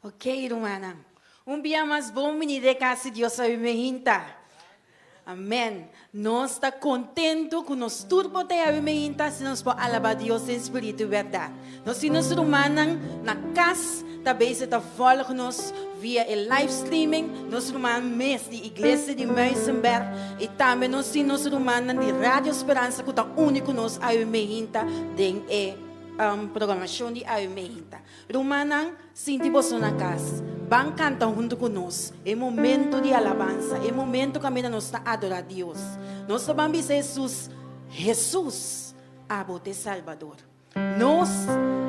Ok, rumannan. Un bia mas bon bini den kas di Dios awe meinta. Amen. Nos ta kontentu ku nos tur por ta awe meinta si nos por alabá Dios den spiritu i bèrdat. Nos tin nos rumannan na kas ta bezig ta vòlg nos via e live streaming, nos ruman mes di Iglesia di Muizenberg i tambe nos tin nos rumannan di Radio Speransa ku ta uni ku nos awe meinta den e programashon di awe meinta. Rumannan, sinti boso na kas. Ban kanta huntu ku nos. E momento di alabansa, e momento kaminda nos ta adorá Dios. Nos ta ban bisa Hesus, Hesus, abo ta e Salbador. Nos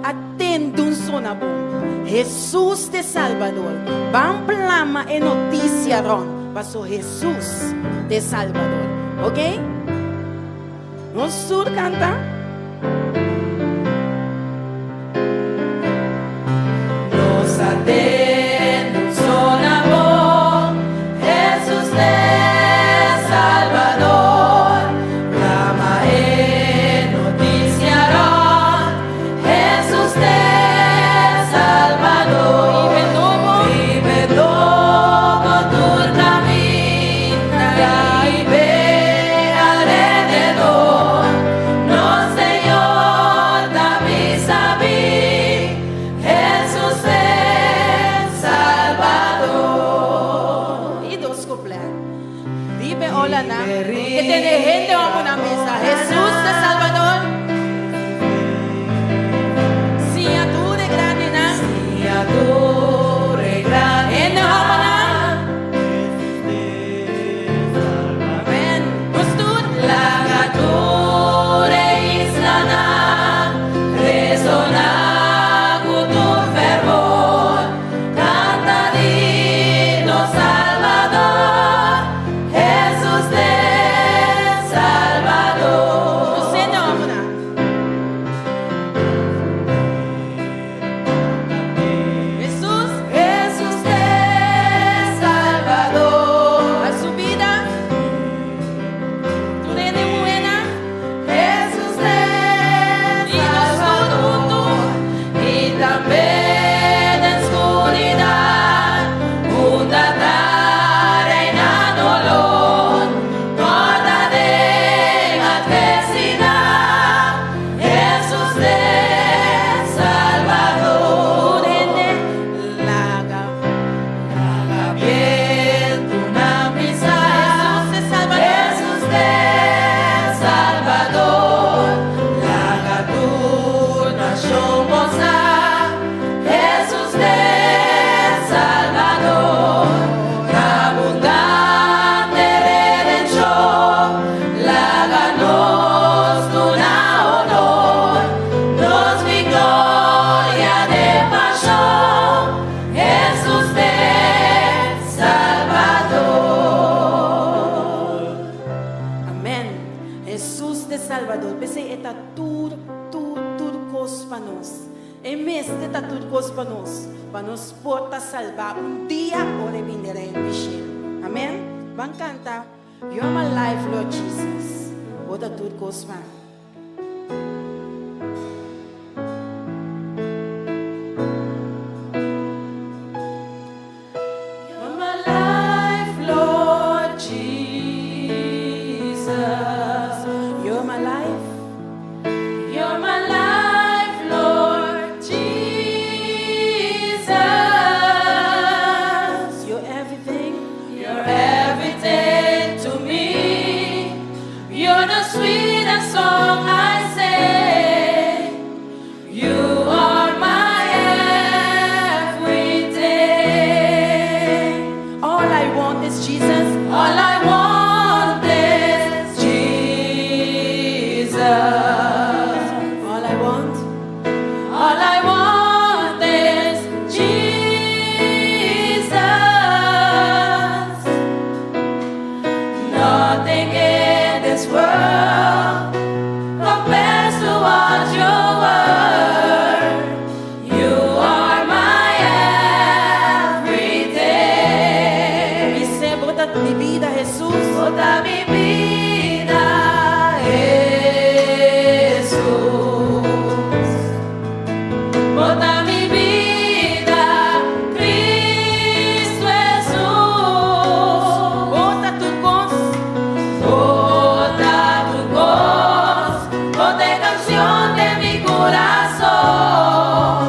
a tende un sona bon. Hesus ta e Salbador. Ban plama e notisia rònt, paso Hesus ta e Salbador. Oke? Nos tur kanta. Nos a tende un sona bon, Hesus t'e Salbador, clama e. Hola, na. Ke tende hende hòmbernan bisa, Hesus ta Salbador. Siña tur e grandinan. Siña tur e grandinan. Hende hòmbernan. Amèn. Nos tur. Laga tur e islanan resoná ku tur fervor. Kanta di nos Salbador, Hesus ta Salbador. Nos hende hòmbernan. Hesus. Hesus ta Salbador. A su bida. Tur hende muhénan. Hesus ta I nos tur Salbador. I tambe den skuridat, unda ta reina doló, Kòrda den atversidat, Hesus ta Salbador. Tur hende laga. Laga bientunan bisa, Hesus ta Salbador. Hesus ta Salbador. Laga tur nashon gosa, Hesus ta Salbador. Abundante redenshon, laga nos duna honor, nos viktoria den pashon, Hesus ta Salbador. Amèn. Hesus ta Salbador. P'esei e ta tur, tur, tur kos pa nos. E mester ta tur kos pa nos. Pa nos por ta salbá un dia ora e bin den reino di shelu. Amèn. Ban kanta. You're my life, Lord Jesus. Bo ta tur kos pa mi. You're my life, Lord Jesus. You're my life. You're my life, Lord Jesus. You're everything. You're everything to me. You're the sweetest song I sing. You are my everything. All I want is Jesus. All I want is Jesus. All I want. All I want is Jesus. Nothing in this world compares to what you were. You are my everything. Bis'é bo ta mi bida, Hesus. Bo ta mi bida, Hesus. Bo ta mi bida, Kristu Hesus. Bo ta tur kos. Bo ta tur kos, bo ta kanshon di mi kurason.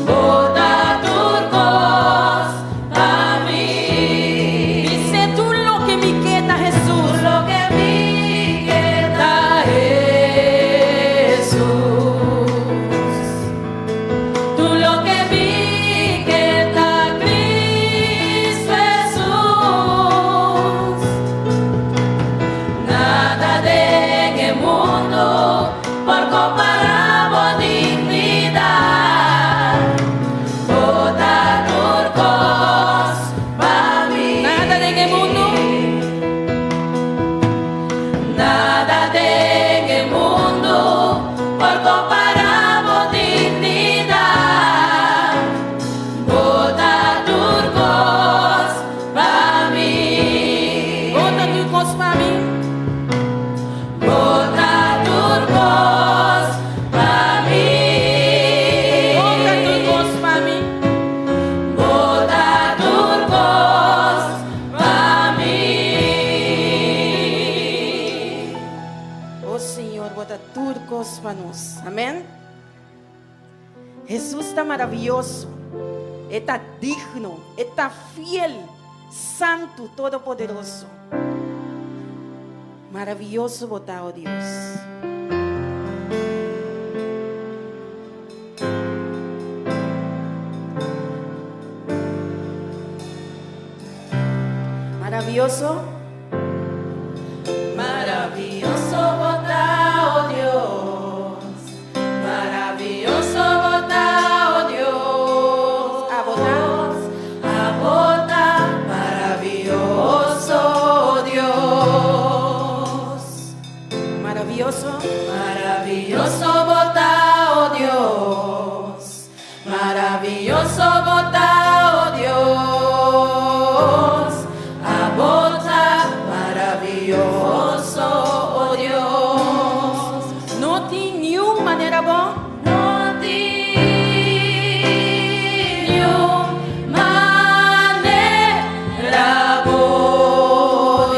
Bo ta tur kos pa mi. Bis'é tur loke mi ke ta, Hesus. Loke mi ke ta Hesus. Tur loke mi ke ta Kristu Hesus. Nada den e mundu por kompará bo dignidat. Bo ta tur kos pa mi. Nada den e mundu. Nada den e mundu por kompará bo dignidat. Bo ta tur kos pa mi. Bo ta tur kos pa mi. Bo ta tur kos pa mi. Bo ta tur kos pa mi. Bo ta tur kos pa mi. Oh Señor, bo ta tur kos pa nos. Amèn. Hesus ta maravioso. E ta digno, e ta fiel, santu, todopoderoso. Maravioso bo ta, o Dios. Maravioso. Maravioso bo ta, o Dios. Maravioso bo ta, o Dios. Abo ta. Abo ta maravioso, Dios. Maravioso. Maravioso bo ta, o Dios. Maravioso bo ta, o Dios. Abo ta maravioso, o Dios. No tin niun manera bo. No tin niun manera bo,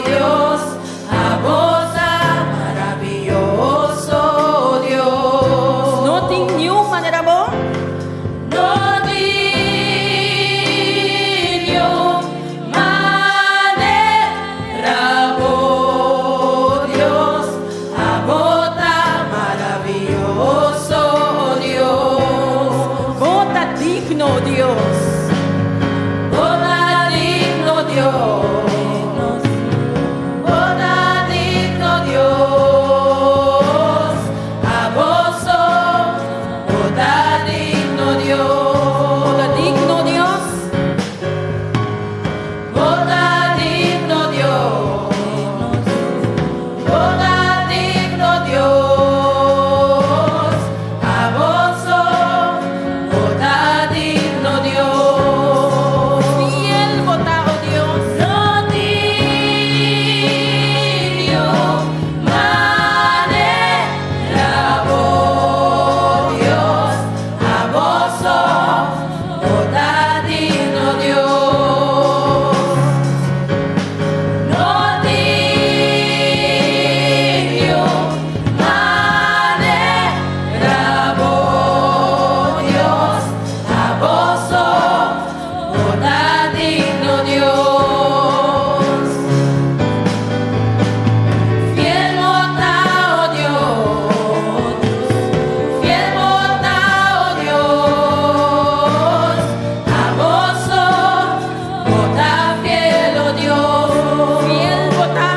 Dios. Abo ta maravioso, Dios. No tin niun manera bo. No tin niun manera bo, Dios. Abo ta maravioso, Dios. Bo ta digno, Dios. Bo ta digno, Dios. Bo ta digno, Dios. Abo so, bo ta digno, Dios. Bo ta digno, Dios. Bo ta digno, Dios. Bo ta digno, Dios. Abo so, bo ta digno, Dios. Fiel bo ta, o Dios. No tin niun manera bo, Dios. Abo so, bo ta digno, Dios. No tin niun manera bo, Dios. Abo so, bo ta digno, Dios. Fiel bo ta, o Dios. Fiel bo ta, o Dios. Abo so, bo ta fiel, o Dios. Fiel bo ta.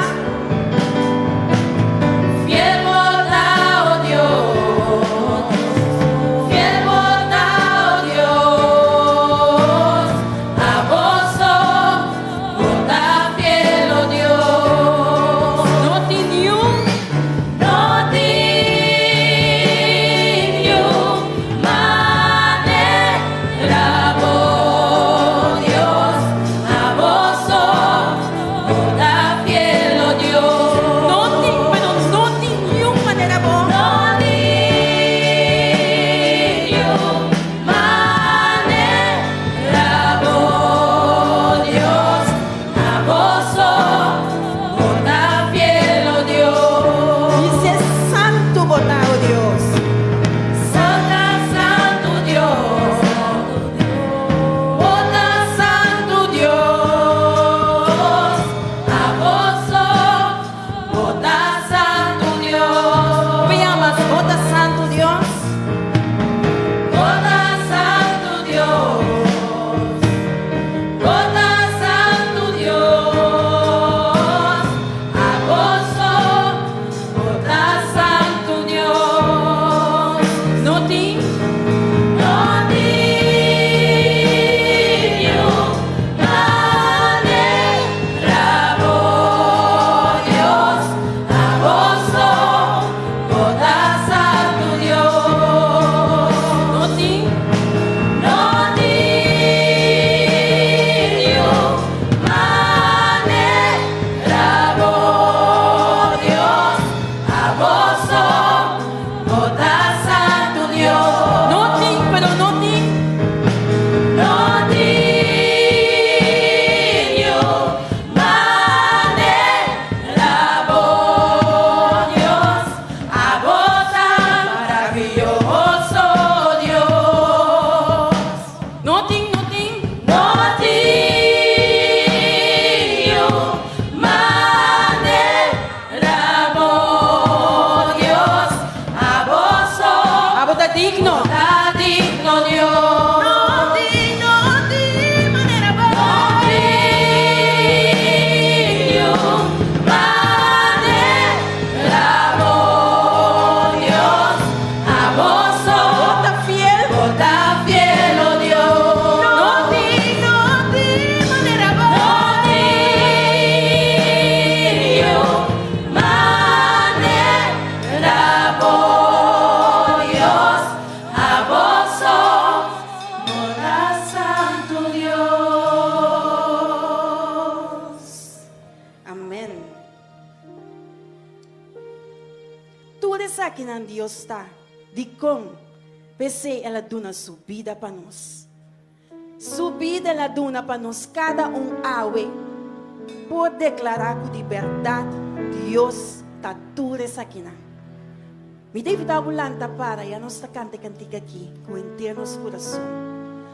Fiel bo ta, o Dios. Fiel bo ta, o Dios. Abo so, esakinan Dios ta. Dikon? P'esei el a duna su bida pa nos. Su bida el a duna pa nos kada un awe por deklará ku di bèrdat Dios ta tur esakinan. Mi ta invitá bo lanta para ya nos ta kanta e kantika aki ku henter nos kurason.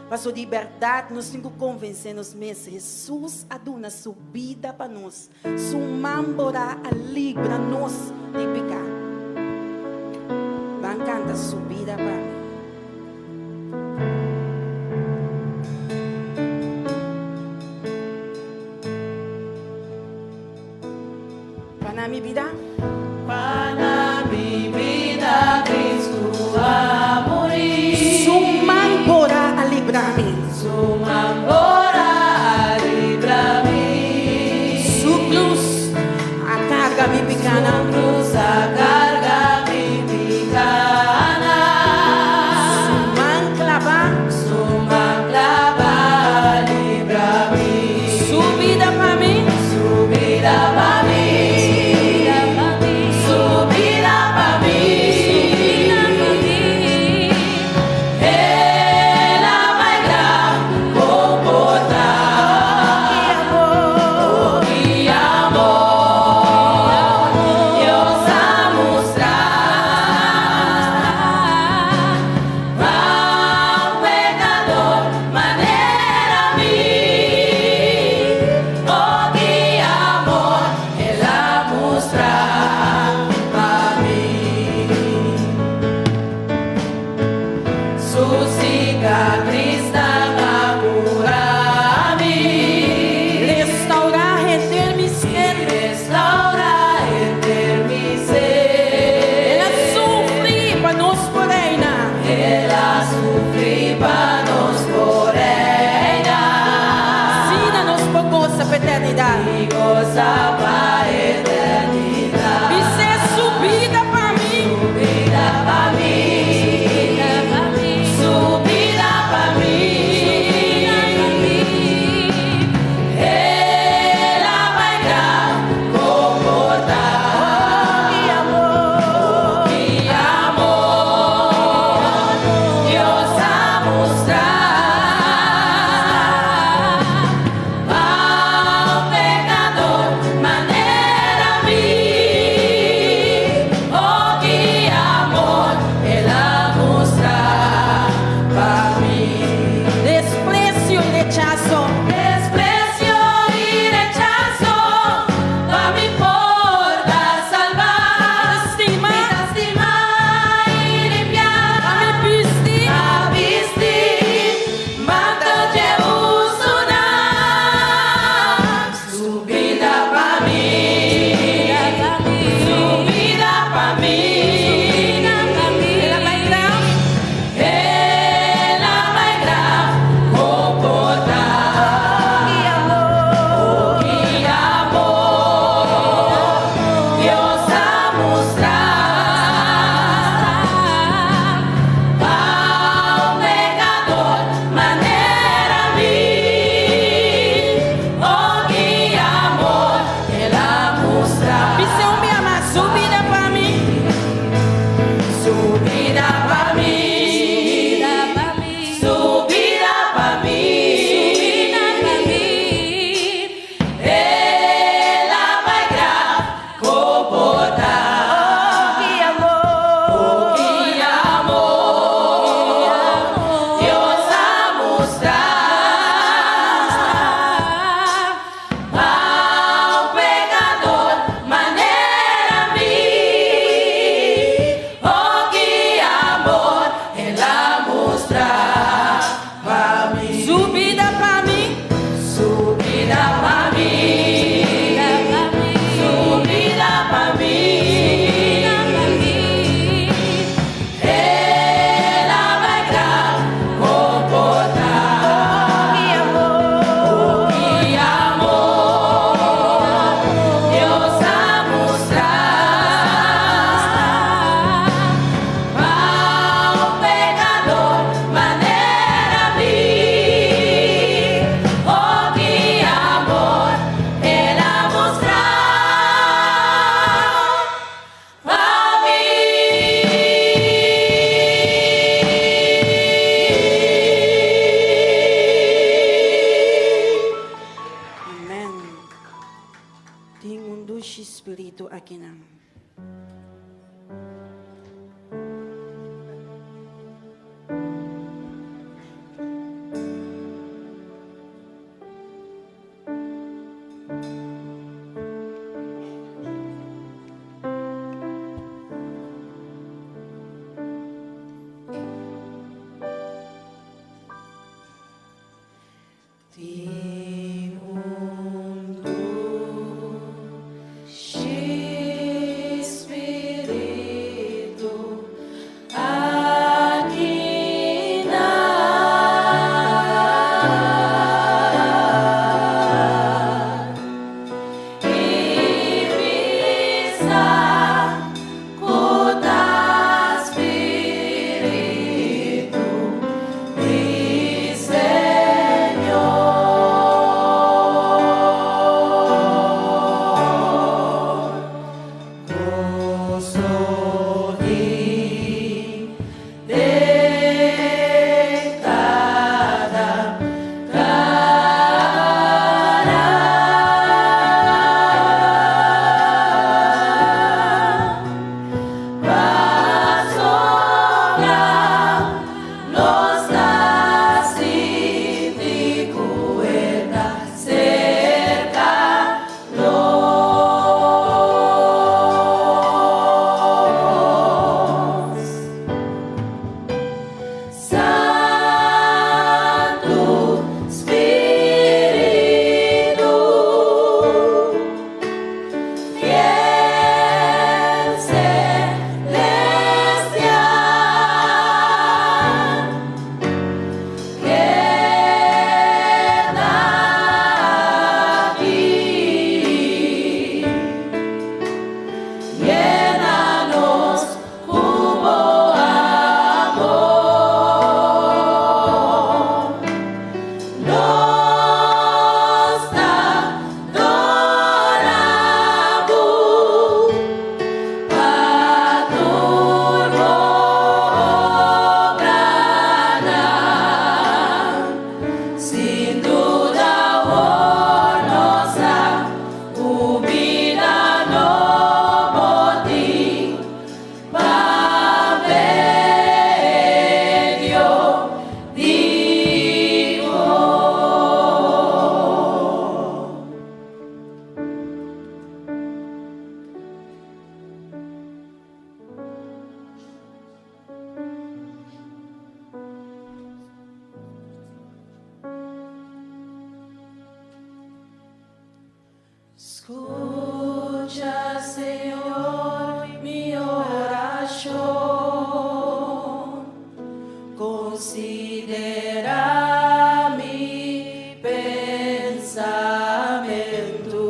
Paso di bèrdat nos tin ku konvensé nos mes, Hesus a duna su bida pa nos. Su man borá a libra nos di piká. Ban kanta Su bida pa mi. Pa na mi bida. Pa na mi bida Cristo a muri. Su man borá a libra mi. Su man borá a libra mi. Su cruz a carga mi pikánan. Su cruz a carga mi pikánan. Su man clabá. Su man clabá a libra mi. Su bida pa mi. Su bida pa mi. Su bida pa mi. El a bai graf kon por ta. Oh, ki amor Dios a mustra. Pa un pekador manera mi. Oh, ki amor El a mustra pa mi. Su sikatrisnan a kura mi. Restourá henter mi ser. Restourá henter mi ser. El a sufri pa nos por reina. El a sufri pa nos por reina. Asina nos por gosa pa eternidat. I gosa pa eternidat. Bis'é su bida pa mi. Su bida pa mi. Su bida pa mi. El a bai graf kon por ta. Ki amor. Ki amor Dios a mustra. Pa un pekador manera mi. Oh, ki amor El a mustra pa mi. Despresio i rechaso. Despresio i rechaso pa mi por ta salbá. Stima. Mi ta stima i limpia. Pa mi bisti. A bisti manto di hustunan. Su bida pa mi. Su bida pa mi. El a bai graf. El a bai graf kon por ta. Ki amor. Ki amor Dios a mustra. Pa un pekador manera mi. Oh, ki amor El a mustra. Bis'é un bia mas su bida pa mi. Su bida pa mi. Su bida pa mi. El a bai graf kon por ta. Ki amor. Ki amor Dios a mustra. Pa un pekador manera mi. Oh, ki amor El a mustra pa mi. Su bida pa mi. Su bida pa mi. Su bida pa mi. El a bai graf kon por ta. Ki amor. Ki amor Dios a mustra. Pa un pekador manera mi. Oh, ki amor. Dushi spiritu akinan. Tin un dushi spiritu aki nan. I bisa ku ta spiritu di Señor. Goso tin den kada kara. Pasobra nos ta sinti ku e ta serka nos. Santu Spiritu, fiel celestial, keda aki. Yena nos ku bo amor. Nos ta adorá bo pa tur bo obranan. Sin duda awor nos sa ku bida nobo tin pa medio di bo. Skucha, Señor, mi orashon. Konsiderá mi pensamentu.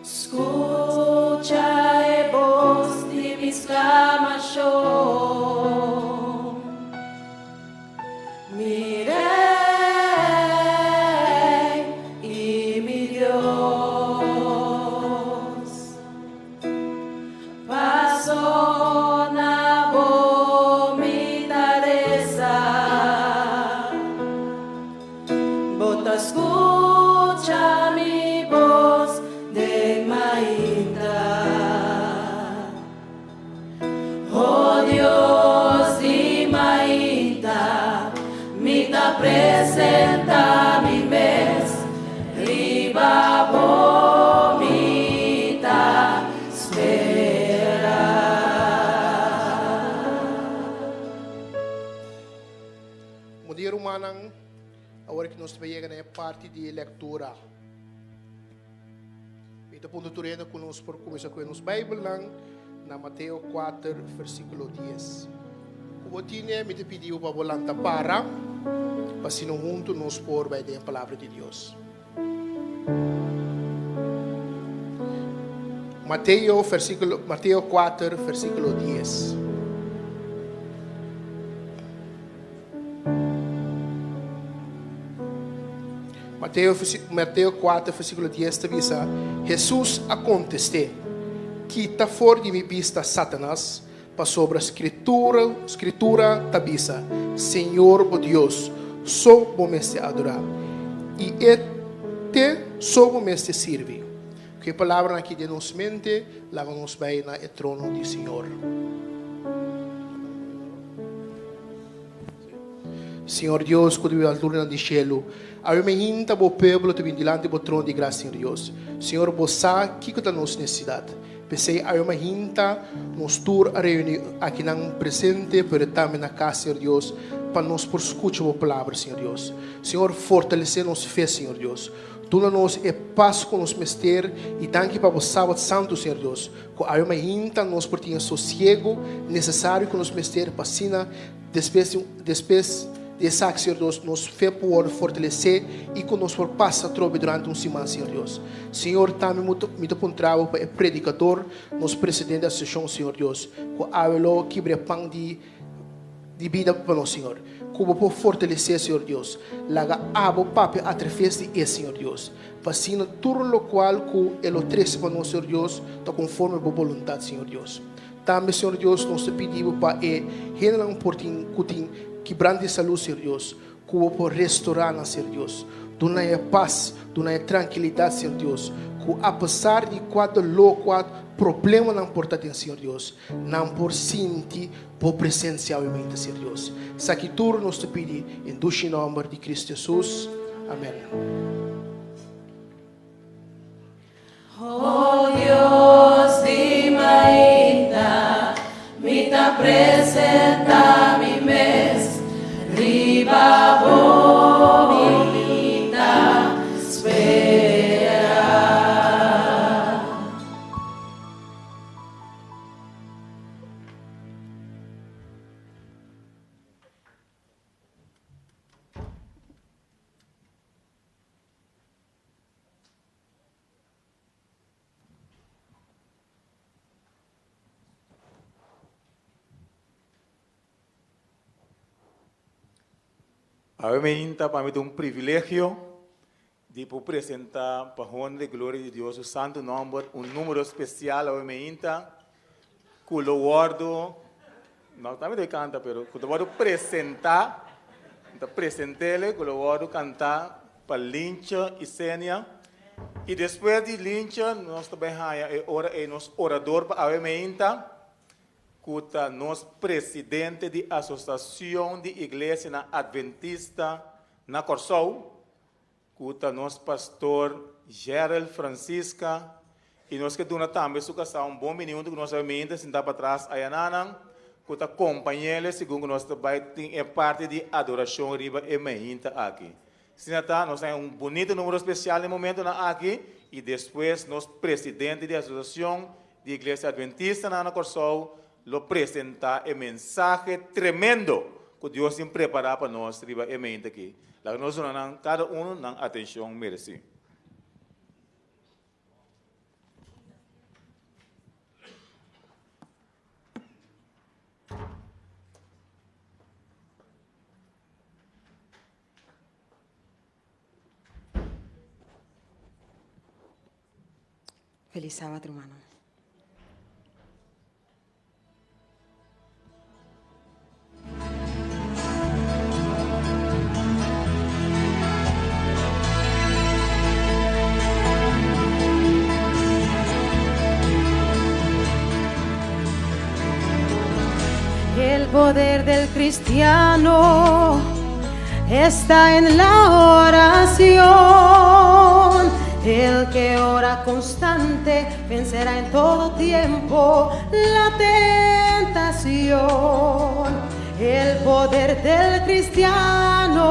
Skucha e bos di mi sklamashon. Mi Rei i mi Dios. Paso na bo mi ta resa. Bo ta skucha mi bos den mainta. O Dios di mainta, mi ta presentá mi mes, riba bo mi ta spera. Bon dia rumannan, awor ku nos ta yega na e parti di lektura. Mi ta puntra tur hende ku nos por kuminsá ku nos Beibelnan na Mateo 4 versíkulo 10. Ku bo tine, mi ta pidi bo pa bo lanta para, pa asina huntu nos por bai den e Palabra di Dios. Mateo, versíkulo, Mateo 4 versíkulo 10. Mateo, Mateo 4, versíkulo 10 ta bisa, Hesus a kontest'é, Kita for di mi bista, Satanas, pasobra Skritura, Skritura ta bisa, Señor bo Dios so bo mester adorá, i e Te so bo mester sirbi. Ku e palabranan aki den nos mente, laga nos bai na e trono di Señor. Señor Dios, ku ta biba alturnan di shelu, awe mainta bo pueblo ta bin dilanti bo trono di grasia, Señor Dios. Señor, bo sa kiko ta nos nesesidat. P'esei awe mainta nos tur a reuní akinan presente, pero tambe na kas, Señor Dios, pa nos por skucha bo palabra, Señor Dios. Señor, fortalesé nos fe, Señor Dios. Duna nos e pas ku nos mester i danki pa bo Sabat Santu, Señor Dios, ku awe mainta nos por tin e sosiego nesesario ku nos mester pa asina despues di despues di esaki, Señor Dios, nos fe por wòrdu fortalesé i ku nos por pasa atrobe durante un siman, Señor Dios. Señor, tambe mi ta puntra bo pa e predikador, nos presidente di asosiashon, Señor Dios, ku awe lo kibra e pan di di bida pa nos, Señor. Ku bo por fortalesé, Señor Dios. Laga abo papia atraves di e, Señor Dios, pa asina tur lokual ku e lo trese pa nos, Señor Dios, ta konforme bo boluntat, Señor Dios. Tambe, Señor Dios, nos ta pidi bo pa e hendenan por tin ku tin kibrant di salú, Señor Dios, ku bo por restorá nan, Señor Dios. Duna nan e pas, duna nan e trankilidat, Señor Dios, ku apesar di kua doló, kua problemanan por ta den, Señor Dios, nan por sinti bo presensia awemente, Señor Dios. Esaki tur nos ta pidi den dushi nòmber di Cristo Jesus. Amèn. Oh Dios di mainta, mi ta presenta mi mes riba bo, mi ta spera. Awe meinta pa mi ta un privilegio di por presenta pa honra y gloria di Dios su santo nomber un numero special awe meinta cu lo wordo, no ta mi ta canta pero cu ta wordo presenta, ta presentele cu lo wordo canta pa Lincha y Senia. Y despues di Lincha nos ta bay haya e ora ey nos orador pa awe meinta cu ta nos presidente di Asociacion di Iglesianan Adventista na Corsou, cu ta nos pastor Gerald Francisca, y nos ke duna tambe su casa un bon bini hunto cu nos awe meinta sinta patras ayananan cu ta compañele segun cu nos ta bay tin e parti di adoracion riba e meinta aki. Asina ta, nos ta un bunito numero special den momentonan aki y despues nos presidente di Asociacion di Iglesia Adventista na Corsou lo presenta e mensahe tremendo cu Dios tin prepara pa nos riba e mente aki. Laga nos duna nan cada uno nan atencion mereci. Feliz sábado, hermano. El poder del cristiano está en la oración. El que ora constante vencerá en todo tiempo la tentación. El poder del cristiano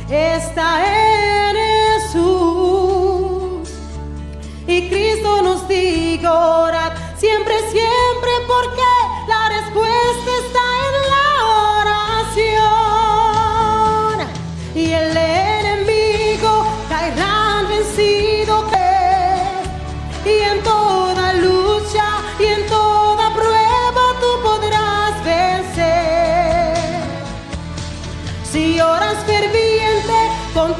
está en Jesús. Y Cristo nos dijo, orad siempre, siempre, porque la respuesta está en la oración. Y el enemigo caerá vencido. Y en toda lucha y en toda prueba tú podrás vencer. Si oras ferviente con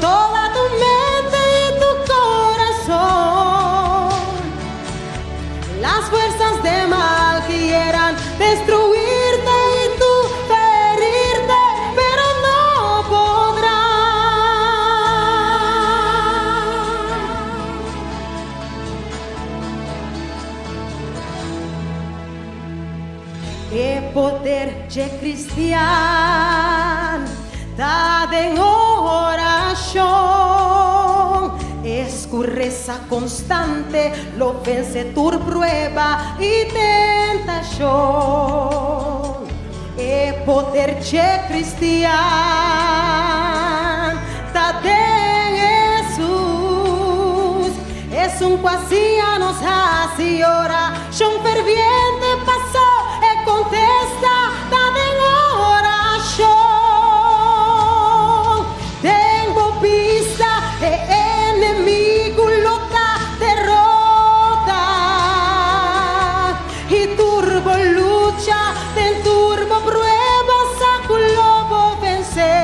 poder dje cristian ta den oracion. Es cu reza constante lo vence tur prueba y tentacion. E poder dje cristian ta den Hesus. Esun cu a siña nos haci oracion ferviente paso e contesta ta den oracion. Den bo bista e enemigo lo ta derota y tur bo lucha den tur bo prueba sa cu lo bo vence.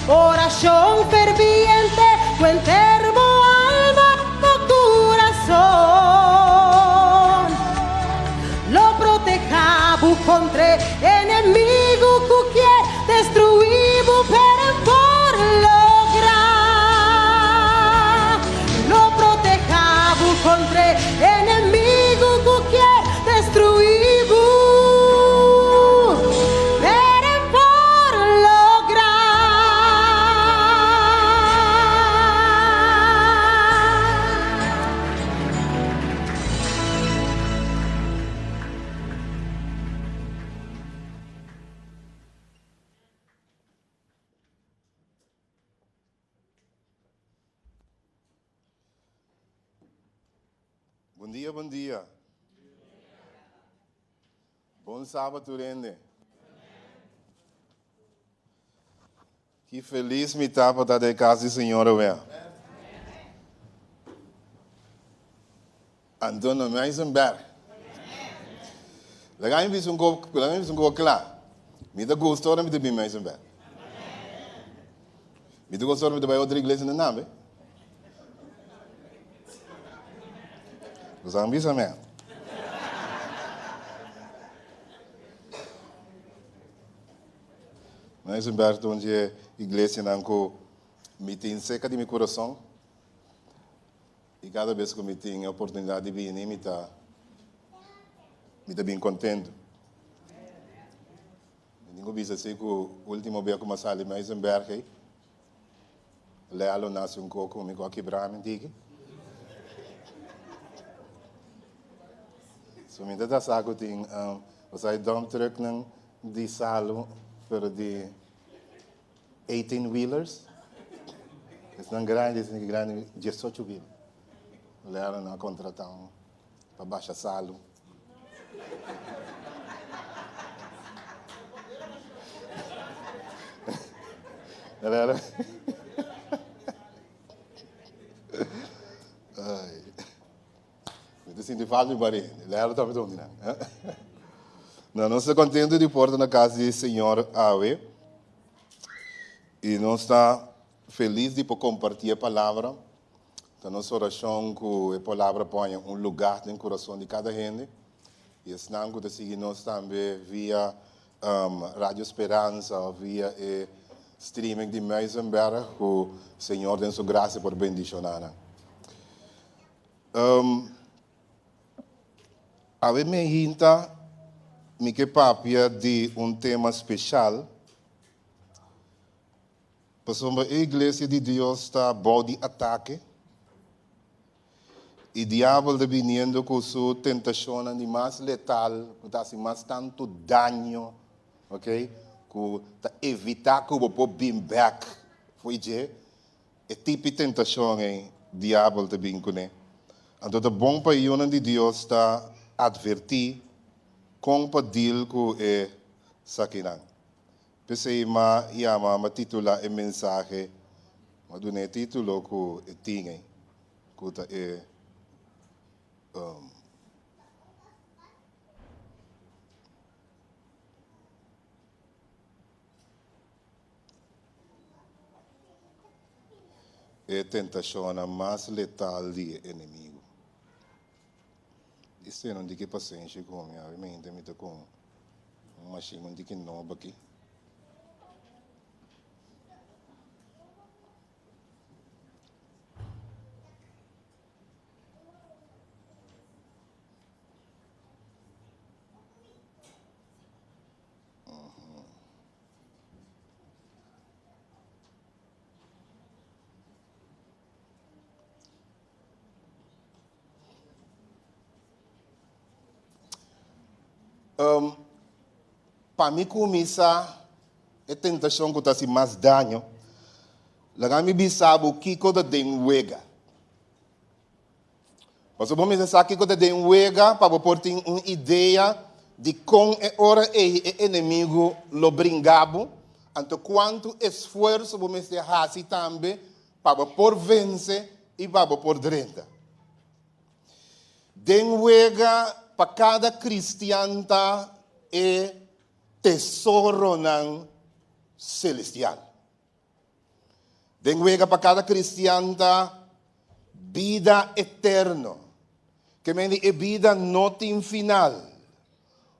Oracion ferviente cu enter bo alma bo curason lo proteha bo contra e enemigo cu kier destrui bo pero e por logra. Lo proteha bo contra e enemigo cu kier destrui bo pero e por logra. Bon dia, bon dia. Bon sábado, tur hende. Ki felis mi ta pa ta den kas di Señor awe. Antonio Meisenberg. Laga mi bisa un kos, laga mi bisa un kos kla. Mi ta gusta ora mi ta bin Meisenberg. Mi ta gusta ora mi ta bai otro iglesia na Nambe. Bo sa bisa men. Meisenberg ta un di e iglesianan ku mi tin serka di mi kurason. I kada bes ku mi tin e oportunidat di bini mi ta mi ta bin kontentu. Mi tin ku bisa si ku ultimo bia ku mi a sali Meisenberg ei, Lelo nase un koko mi ku a kibra mi tiki. So mi ta ta sa ku tin osea e dump trucknan di salu pero di 18 wheelers. Esnan grandi, esnan grandi 18 wheel. Lelo nan a kontrata un pa basha salu. Lelo. Ai. Mi ta sinti falta mi bari. Lelo tambe ta un di nan. No, nos ta contento di por ta na cas di Señor awe. Y nos ta feliz di por comparti e palabra. Ta nos oracion cu e palabra por haña un lugar den corazon di cada hende. Y esnan cu ta sigui nos tambe via Radio Speranza of via e streaming di Muizenberg, cu Señor den su gracia por bendiciona nan. Awe mi hinta mi ke papia di un tema special, pasobra e iglesia di Dios ta bou di atake y diabel ta biniendo cu su tentacionnan di mas letal cu ta haci mas tanto daño, ok, cu ta evita cu bo por bin bek fo'i dje. E tipi tentashon ei Diabel ta bin kuné. Anto ta bon pa e yunan di Dios ta atvertí kon pa deal ku e sakinan. P'esei m'a yama, m'a titulá e mensahe, m'a duna e título ku e tin ei, ku ta e. E tentashonnan mas letal di e enemigu. Di seno un diki pasenshi ku mi, awe mente mi ta ku un mashin un diki nobo aki. Um, pa mi kuminsá e tentashon ku ta hasi mas daño, laga mi bisa bo kiko ta den wega. Pasobra bo mester sa kiko ta den wega pa bo por tin un idea di kon e ora ei e enemigu lo bringa bo, anto kuantu esfuerso bo mester hasi tambe pa bo por vense i pa bo por drenta. Den wega pa kada kristian ta e tesoronan selestial. Den wega pa kada kristian ta bida eterno. Ke men di e bida no tin final.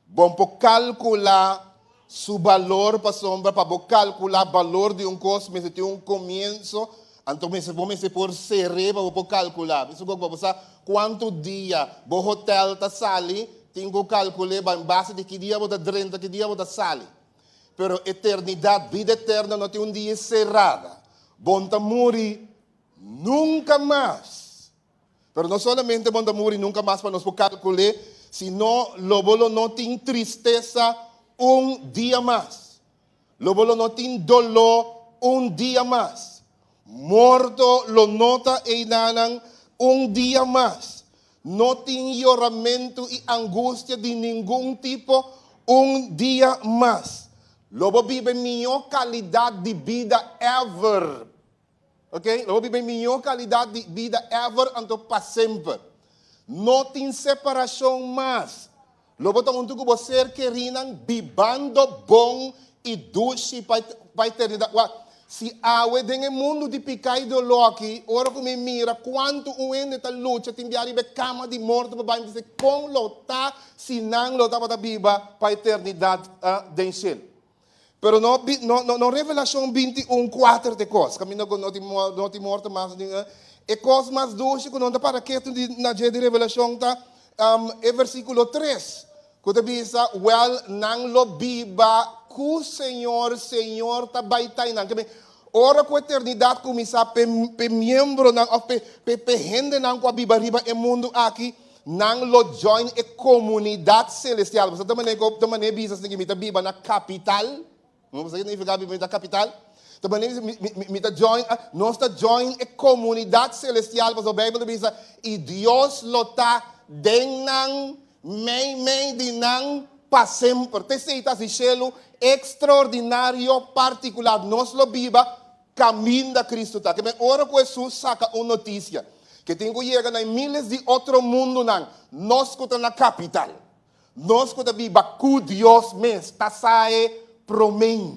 Bon por kalkulá su balor pasobra pa bo kalkulá balor di un kos mester tin un komienso, anto mester bo mester por ser'é pa bo por kalkulá. Bisa ku bo sa kuantu dia bo hotel ta sali, tin ku kalkul'é en base di ki dia bo ta drenta, ki dia bo ta sali. Pero eternidad, bida eterno no tin un dia cerrada. Bon ta muri nunca mas. Pero no solamente bon ta muri nunca mas pa nos por calculé, sino lo bo lo no tin tristeza un dia mas. Lo bo lo no tin dolor un dia mas. Morto lo no ta eidanan un dia mas. No tin yoramentu i angustia di ningun tipo un dia mas. Lo bo biba e mihó kalidat di bida ever. Ok, lo bo biba e mihó kalidat di bida ever anto pa semper. No tin separashon mas. Lo bo ta huntu ku bo ser kerinan bibando bon i dushi pa pa eternidat. Wak, si awe den e mundu di piká i doló aki, ora ku mi mira kuantu un hende ta lucha tin bia riba e kama di morto pa bai, mi ta bisa, kon lo ta si nan lo tabata biba pa eternidat den shelu? Pero no no no no Revelashon 21, kuater ta e kos, kaminda ku no tin no tin morto mas, e kos mas dushi ku no ta para ketu di na dje di Revelashon ta e versíkulo tres, ku ta bisa, Wèl, nan lo biba ku Señor, Señor ta bai ta einan. Ke men, ora ku eternidat kuminsá p'e p'e miembronan òf p'e p'e p'e hendenan ku a biba riba e mundu aki, Nan lo join e comunidad celestial. Bo sa ta manera cu ta manera bisa asina cu mi ta biba na capital? Bo sa kico significa biba na capital? Ta manera bisa mi, mi, mi ta join, nos ta join e comunidad celestial pasobra Bijbel ta bisa, y Dios lo ta den nan, mei mei di nan, pa semper. Ta esey ta haci shelu extraordinario particular. Nos lo biba Kaminda Cristo ta. Ke men ora ku Hesus saka un notisia ke tin ku yega na e miles di otro mundunan, nos ku ta na kapital, nos ku ta biba ku Dios mes, ta sa e promé.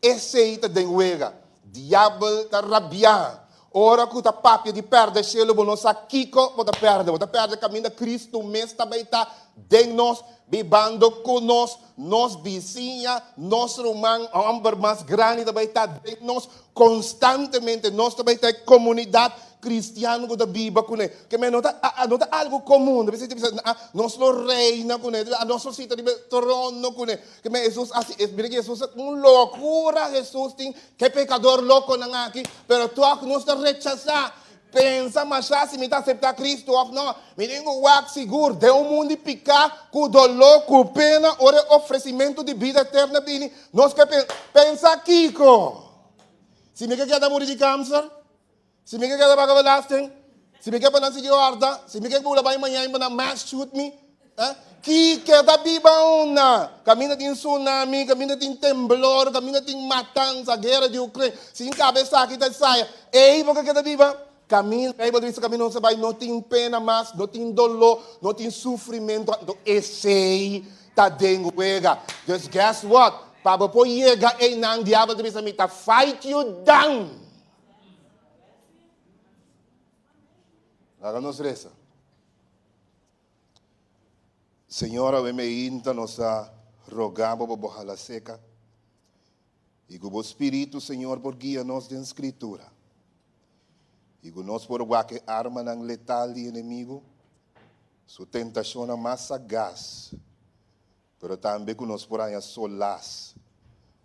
Esei ta den wega. Diabel ta rabiá. Ora ku ta papia di pèrdè shelu, bo no sa kiko bo ta pèrdè. Bo ta pèrdè kaminda Cristo mes ta bai ta den nos, bibando ku nos. Nos bisiña, nos ruman hòmber mas grandi ta bai ta den nos konstantemente. Nos ta bai ta e komunidat kristiano ku ta biba kuné. Ke men no ta no ta algu komun. Ta bisa nos lo reina kuné, nos lo sita riba e trono kuné. Ke men Hesus hasi, mira ki Hesus un lokura Hesus tin ke pekador lokonan aki, pero tòg nos ta rechasá. Pensa mashá si mi ta aseptá Kristu òf nò. Mi tin ku wak sigur den un mundu di piká, ku doló, ku pena, ora e ofresimentu di bida eterno bini, nos ke pensa kiko? Si mi ke keda muri di kanser? Si mi ke keda paga belasting? Si mi ke pa nan sigui òrda? Si mi ke bula bai mañana pa nan mass shoot mi? Kiko ta biba una? Kaminda tin tsunami, kaminda tin temblor, kaminda tin matansa, guera di Ukraine. Sin kaba esaki ta esaya. Ei bo ke keda biba? Kaminda, Beibel ta bisa kaminda nos ta bai no tin pena mas, no tin doló, no tin sufrimentu. Anto esei ta den wega. Dus guess what? Pa bo por yega einan, diabel ta bisa mi ta fight you down. Laga nos resa. Señor, awe meinta nos ta roga Bo pa Bo hala seca y cu Bo Spiritu, Señor, por guia nos den Scritura y cu nos por wak e armanan letal di enemigo, su tentacionnan mas sagaz, pero tambe cu nos por haña solaz,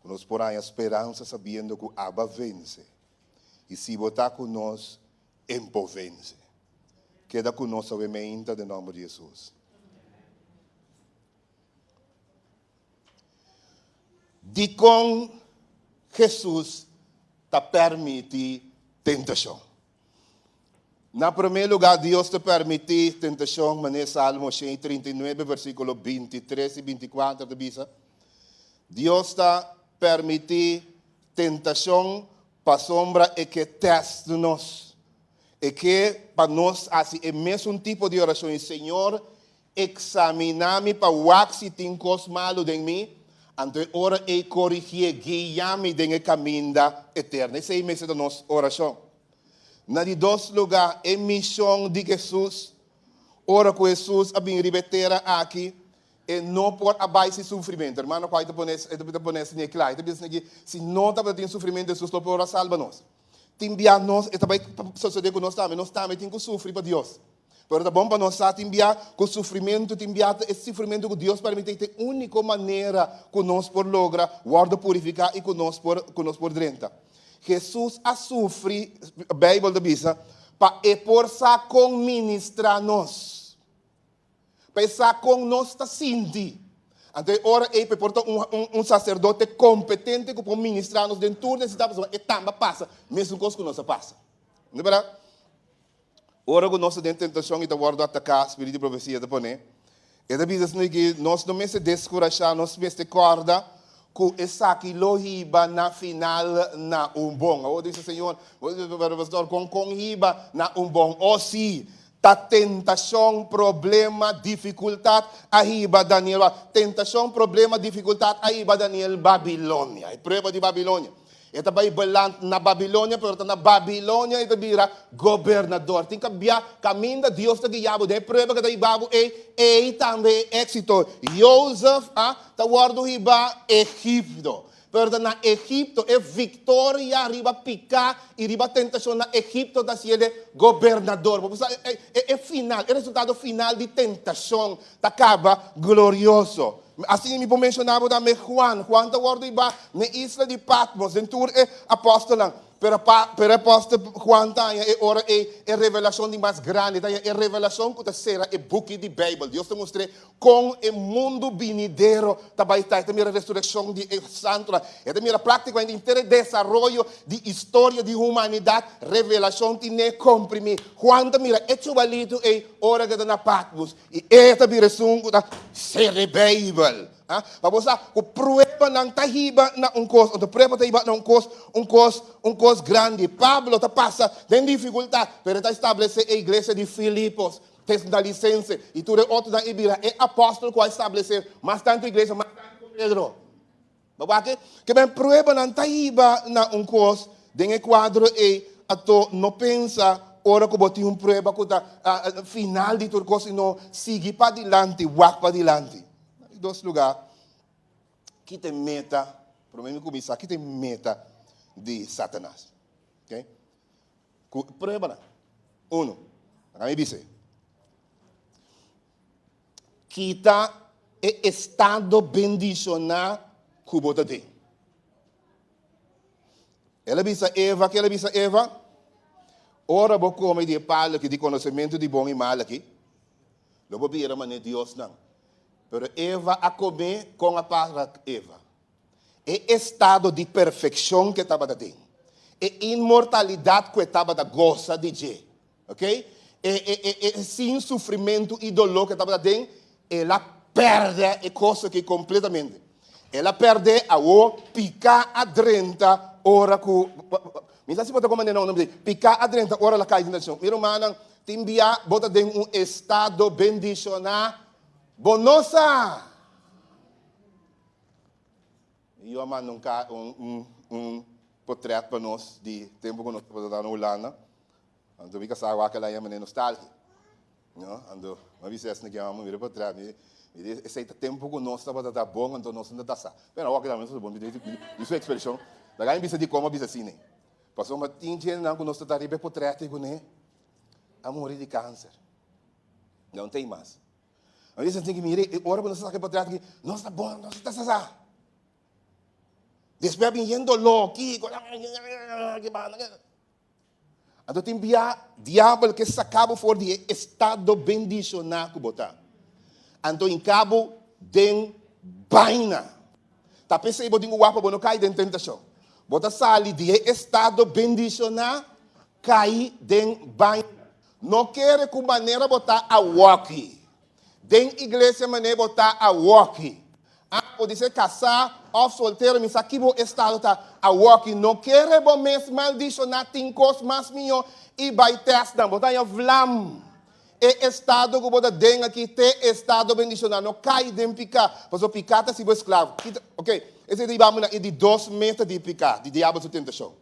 cu nos por haña speransa sabiendo cu Abba vence y si Bo ta cu nos, empovense. Keda ku nos awe meinta den nòmber di Hesus. Dikon Hesus ta permití tentashon? Na promé lugá, Dios ta permití tentashon, manera Salmo 139, versíkulo 23 i 24 ta bisa. Dios ta permití tentashon pasobra e ke tèst nos. E ke pa nos hasi e mesun tipo di orashon i Señor, Eksaminá mi pa wak si tin kos malu den mi, anto e ora ei korigié, guia mi den e kaminda eterno. Esei mester ta nos orashon. Na di dos lugá, e mishon di Hesus. Ora ku Hesus a bin riba e tera aki, e no por a bai sin sufrimentu. Hermano White ta pone e ta pone esei kla. E ta bisa esaki, si no tabatin sufrimentu, Hesus no por a salba nos. Tin bia nos, e ta bai sosodé ku nos tambe, nos tambe tin ku sufri pa Dios. Pero ta bon pa nos sa tin bia ku sufrimentu tin bia ta e sufrimentu ku Dios permití ta e úniko manera ku nos por logra wòrdu purifiká i ku nos por ku nos por drenta. Hesus a sufri, Beibel ta bisa, pa e por sa kon ministrá nos. Pa e sa kon nos ta sinti. Anto e ora ei pa e por ta un un un saserdote kompetente ku por ministrá nos den tur nesesidat pasobra e tambe a pasa mesun kos ku nos a pasa. No ta bèrdat? Ora ku nos ta den tentashon i ta wòrdu ataká, spiritu di profesia ta pone, e ta bisa asina ki nos no mester deskurashá, nos mester kòrda ku esaki lo hiba na final na un bon. Awor ta bisa, Señor, pastor, kon kon hiba na un bon? O sí, ta tentashon, problema, difikultat a hiba Daniel. Tentashon, problema, difikultat a hiba Daniel Babilonia, e prueba di Babilonia. E ta bai beland na Babilonia, pero ta na Babilonia e ta bira gobernador. Tin kabia kaminda Dios ta guia bo den e prueba ku ta hiba bo ei, ei tambe e éksito. Jozef a ta wòrdu hiba Egipto, pero ta na Egipto e viktoria riba piká i riba tentashon na Egipto ta hasié de gobernador. Bo por sa e final, e resultado final di tentashon ta kaba glorioso. Asina mi por menshoná bo tambe Juan. Juan ta wòrdu hibá n'e isla di Patmos den tur e apòstelnan. Pero pa, pero e apòstel Juan ta haña e ora ei e revelashon di mas grandi, ta haña e revelashon ku ta sera e buki di Beibel. Dios ta mustr'é kon e mundu binidero ta bai ta. E ta mira resurekshon di e santunan. E ta mira práktikamente henter e desaroyo di istoria di humanidat. Revelashon tin'é komprimí. Juan ta mira e chubalitu ei ora ku e ta na Patmos. I e ta bira esun ku ta sera e Beibel. Pa bo sa ku pruebanan ta hiba na un kos, anto prueba ta hiba na un kos, un kos, un kos grandi. Pablo ta pasa den difikultat, pero e ta establesé e iglesia di Filipos, Tesdalisense i tur e otronan i bira e apòstel ku a establesé mas tantu iglesia, mas tantu ku Pedro. Bo wak ke men pruebanan ta hiba na un kos den e kuadro ei, anto no pensa ora ku bo tin un prueba ku ta final di tur kos, sino sigui padilanti, wak padilanti. Na di dos lugá, ki ta e meta, promé mi kuminsá, ki ta e meta di Satanas? Okay? Ku pruebanan. Uno, laga mi bisa. Kita e estado bendishoná ku bo ta den. El a bisa Eva, ke el a bisa Eva? Ora bo kome di e palu aki di konosementu di bon i mal aki, lo bo bira manera diosnan. Pero Eva a kome, kon a para Eva? E estado di perfekshon ku e tabata den, e inmortalidat ku e tabata gosa di dje, Ok? E, e, e, e sin sufrimentu i doló ku e tabata den, el a pèrdè e kos aki kompletamente. El a pèrdè, awor piká a drenta ora ku, mi sa si bo ta komprendé no, piká a drenta ora el a kai den tentashon. Mi rumannan, tin bia bo ta den un estado bendishoná, bo no sa. Mi yu a manda un ka un un un potrèt pa nos di tempu ku nos tabata na Hulanda. Anto mi kasá wak el a yama ne nostalgia. No, anto mi a bisa esnan ke amo mira potrèt mi mi di esei ta tempu ku nos tabata ta bon anto nos no ta sa. Pero awor tambe nos ta bon mi di su ekspreshon. Laga mi bisa dikon mi a bisa asina. Pasobra tin djentenan ku nos ta ta riba e potrèt ei kuné a muri di kanser. No tin mas. A veces tin que mira, e ora cu nos saca pa atrás, nos ta bon, nos ta sasa. Despues bin yen dolor, kiko, Anto tin bia diabel ke saca bo for di e estado bendiciona cu bo ta. Anto hinca bo den baina. Ta p'esei bo tin ku wak pa bo no kai den tentashon. Bo ta sali di e estado bendishoná kai den baña. No kere ku manera bo ta awoki. Den iglesia manera bo ta awoki. Ah, podise kasá òf soltero, mi sa ki bo estado ta awoki. No kere bo mes maldishoná tin kos mas mihó i bai tèst nan. Bo ta haña vlam. E estado ku bo ta den aki te estado bendishoná. No kai den piká, pasobra piká ta hasi bo esklavo. Kita, ok, esei ta hiba bo na e di dos meta di piká, di diabel su tentashon.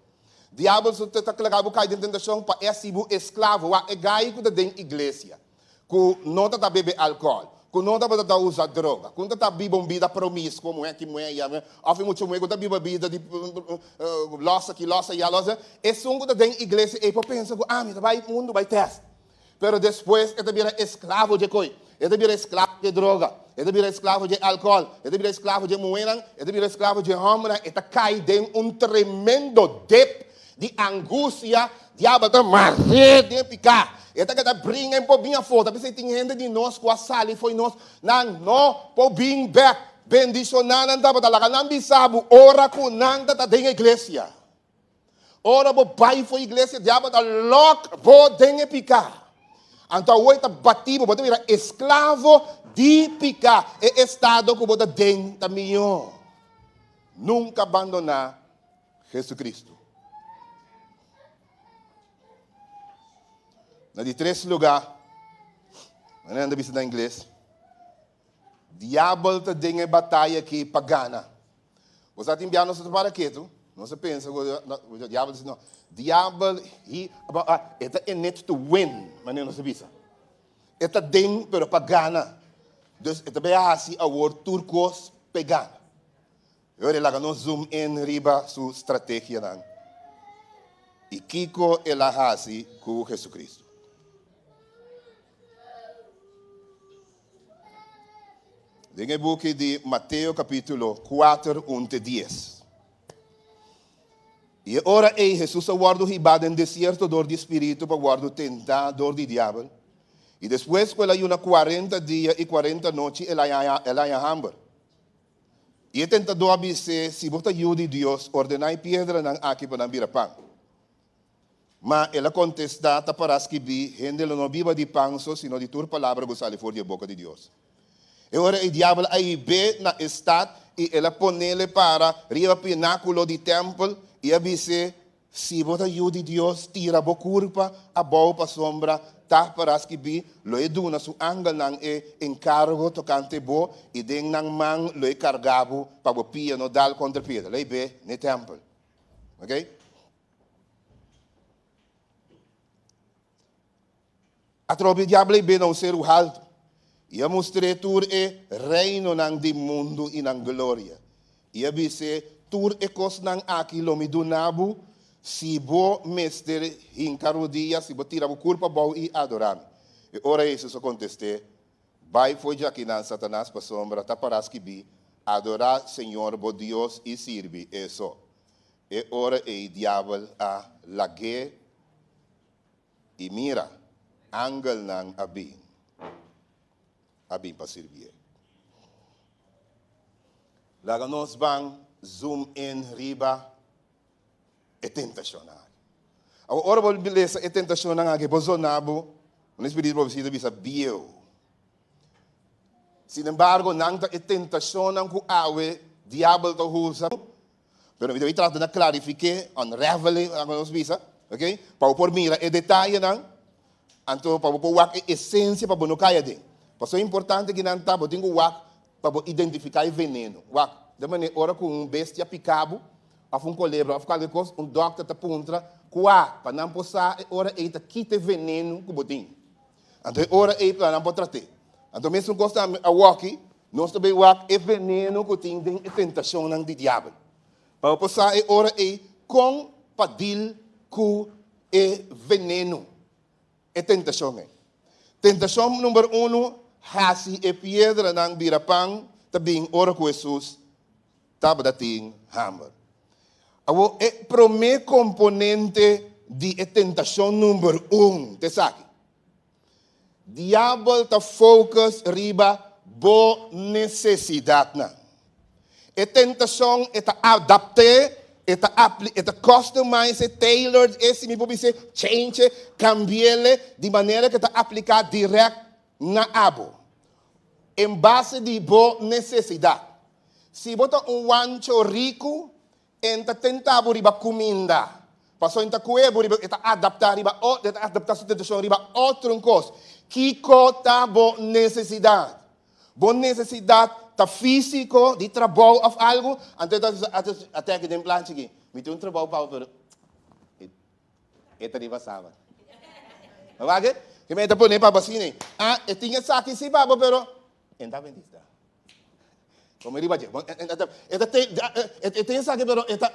Diabel su ta laga bo kai den tentashon pa e hasi bo esklavo. Wak, e gai ku ta den iglesia, ku no ta ta bebe alkòl, ku no tabata ta usa droga, ku no ta ta biba un bida promiskuo, muhé aki, muhé ayá, òf e mucha muhé ku ta biba bida di lòs aki, lòs ayá, lòs ayá, esun ku ta den iglesia ei por pensa ku, ah, mi ta bai mundu bai tèst. Pero despues e ta bira esklavo dje koi, e ta bira esklavo dje droga, e ta bira esklavo dje alkohol, e ta bira esklavo dje muhénan, e ta bira esklavo dje hòmbernan, e ta kai den un tremendo dip di angustia, diabel ta mar'é den piká, e ta keda bringa en por bin afó, ta p'esei tin hende di nos ku a sali fo'i nos, nan no por bin bèk, bendishoná nan tabata, laga nan bisa bo ora ku nan ta ta den iglesia. Ora bo bai for iglesia, diabel ta lòk bo den e piká. Anto awor e ta bati bo, bo ta bira esklavo di piká. E estado ku bo ta den ta mihó. Nunka bandoná Jesucristo. Na di tres lugá, manera nan ta bisa na ingles, diabel ta den e bataya aki pa gana. Bo sa tin bia nos ta para ketu, nos ta pensa ku diabel ta si no. Diabel he e ta in it to win, manera nos ta bisa. E ta den pero pa gana. Dus e ta bay hasi awor tur kos pa e gana. E ora e laga nos zoom in riba su strategianan i kiko el a hasi ku Jesucristo. Den e buki di Mateo kapítulo kuater un te dies. I e ora ei Hesus a wòrdu hibá den desierto dor di Spiritu pa wòrdu tentá dor di diabel. I despues ku el a yuna kuarenta dia i kuarenta nochi el a haña hamber. I e tentadó a bis'é, Si bo ta Yu di Dios, ordená e piedranan aki pa nan bira pan. Ma el a kontestá, Ta pará skibí, Hende lo no biba di pan so, sino di tur palabra ku sali for di e boka di Dios. E ora e diabel a hib'é na e stat i el a ponele para riba pinákulo di tèmpel i a bis'é, Si bo ta Yu di Dios, tira bo kurpa abou pasobra ta pará skibí, Lo e duna su angelnan e enkargo tokante bo i den nan man lo e karga bo pa bo pia no dal kontra piedra. Lo e hib'é n'e tèmpel. Oké? Atrobe diabel ei bena un seru haltu i a mustr'é tur e reinonan di mundu i nan gloria, i a bis'é, Tur e kosnan aki lo mi duna bo si bo mester hinka rodia, si bo tira bo kurpa abou i adorá mi. E ora Hesus a kontest'é, Bai for djakinan, Satanas, pasobra ta pará skibí, Adorá Señor bo Dios i sirbi e so. E ora ei diabel a lag'é i mira, angelnan a bin, a bin pa sirbié. Laga nos ban zoom in riba e tentashonnan aki. Awor, ora bo lesa e tentashonnan aki, bo zona bo, un espiritu di profesia ta bisa bieu. Sinembargo, nan ta e tentashonnan ku awe diabel ta usa. Pero mi ta bay trata na clarifique, unravel, como nos bisa, ok? Pa bo por mira e detayenan, anto pa bo por wak e esencia pa bo no cay aden. Pasobra importante ki nan ta, bo tin cu wak pa bo identifica e veneno. Wak, de manera ora cu un bestia pica bo, of un colebra of cualkier cos, un dokter ta puntra cua, pa nan por sa e ora ey ta kita e veneno cu bo tin. Anto e ora ey pa nan por trate. Anto mesun cos tambe awoki, Nos ta bay wak e veneno cu tin den e tentacionnan di diabel. Pa bo por sa e ora ey con pa deal cu e veneno, e tentacion ey. Tentacion number uno, haci e piedranan bira pan, ta bin ora cu Jesus tabata tin hamber. Awor, e prome componente di e tentacion number un ta esaki. Diabel ta focus riba bo nesesidatnan. E tentashon e ta adapt'é, e ta apli, e ta customize e, tailored e, si mi por bis'é, change e, cambi'el di manera ku e ta apliká dirèkt na abo, en base di bo nesesidat. Si bo ta un wancho riku, En ta tenta bo riba kuminda. Pasobra en ta kue bo riba, e ta adaptá riba o, e ta adaptá su tentashon riba otro un kos. Kiko ta bo nesesidat? Bo nesesidat ta físiko, di trabou òf algu? Anto e ta bisa, ate aki den planchi aki, mi tin un trabou pa bo, pero e ta riba sabat. Bo wak? Ke men e ta pone pa bo asina ei. Ah, e tin esaki si pa bo, pero en ta adventista. Come riba dje. E ta e tin esaki pero e ta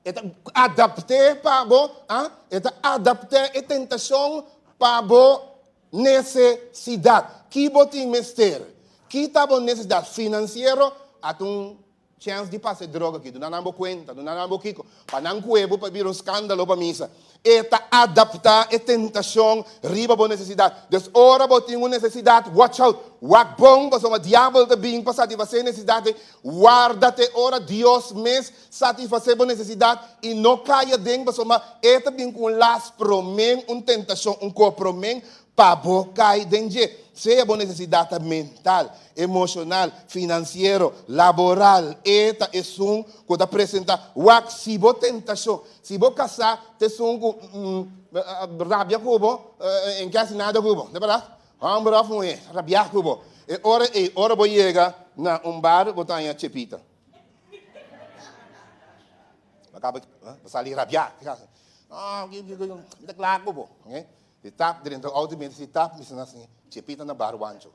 e ta adapt'é pa bo, ah, e ta adapt'é e tentashon pa bo nesesidat. Ki bo tin mester? Ki ta bo nesesidat finansiero? Ata un Chèns di pasa e droga aki, duna nan bo kuenta, duna nan bo kiko, pa nan kue bo pa bira un skandalo pa misa. E ta adaptá e tentashon riba bo nesesidat. Dus ora bo tin un nesesidat, watch out, wak bon, pasobra diabel ta bin pa satisfasé e nesesidat ei. Warda te ora Dios mes satisfasé bo nesesidat i no kai aden, pasobra e ta bin ku un las promé, un tentashon, un ko promé pa bo kai den dje, sea bo nesesidat ta mental, emoshonal, finansiero, laboral, e ta esun ku ta presentá. Wak si bo tentashon, si bo kasá ta esun ku rabia ku bo, e no ke hasi nada ku bo, ta bèrdat? Hòmber òf muhé, rabiá ku bo. E ora ei, ora bo yega na un bar, bo ta haña chepita. Bo kaba, bo sali rabiá. Mi ta kla ku bo. Di tap drenta auto mi si tap mi sina sin Chepita na bar wancho.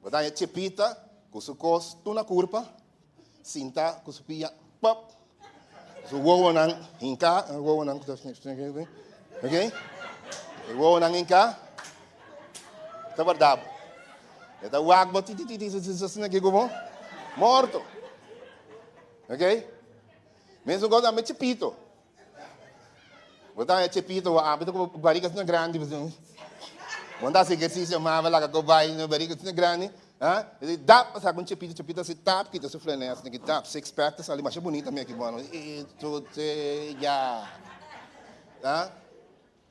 Bo ta haña Chepita ku su kos tur na kurpa, sinta ku su pia pop, su wowonan hinká, wowonan ok, e wowonan hinká, ta warda bo. E ta wak bo ti ti ti ti asina aki ku bo, morto. Ok, mesun kos tambe Chepito. Bo ta haña chepito bo abi ta ku barika asina grandi bo ta hasi ehersisio mama laga ku bai no barika asina grandi ha e dap a saka un chepito chepito asi tap kita su flené asina ki tap six pack ta sali masha bunita mi aki bueno e tute ya ha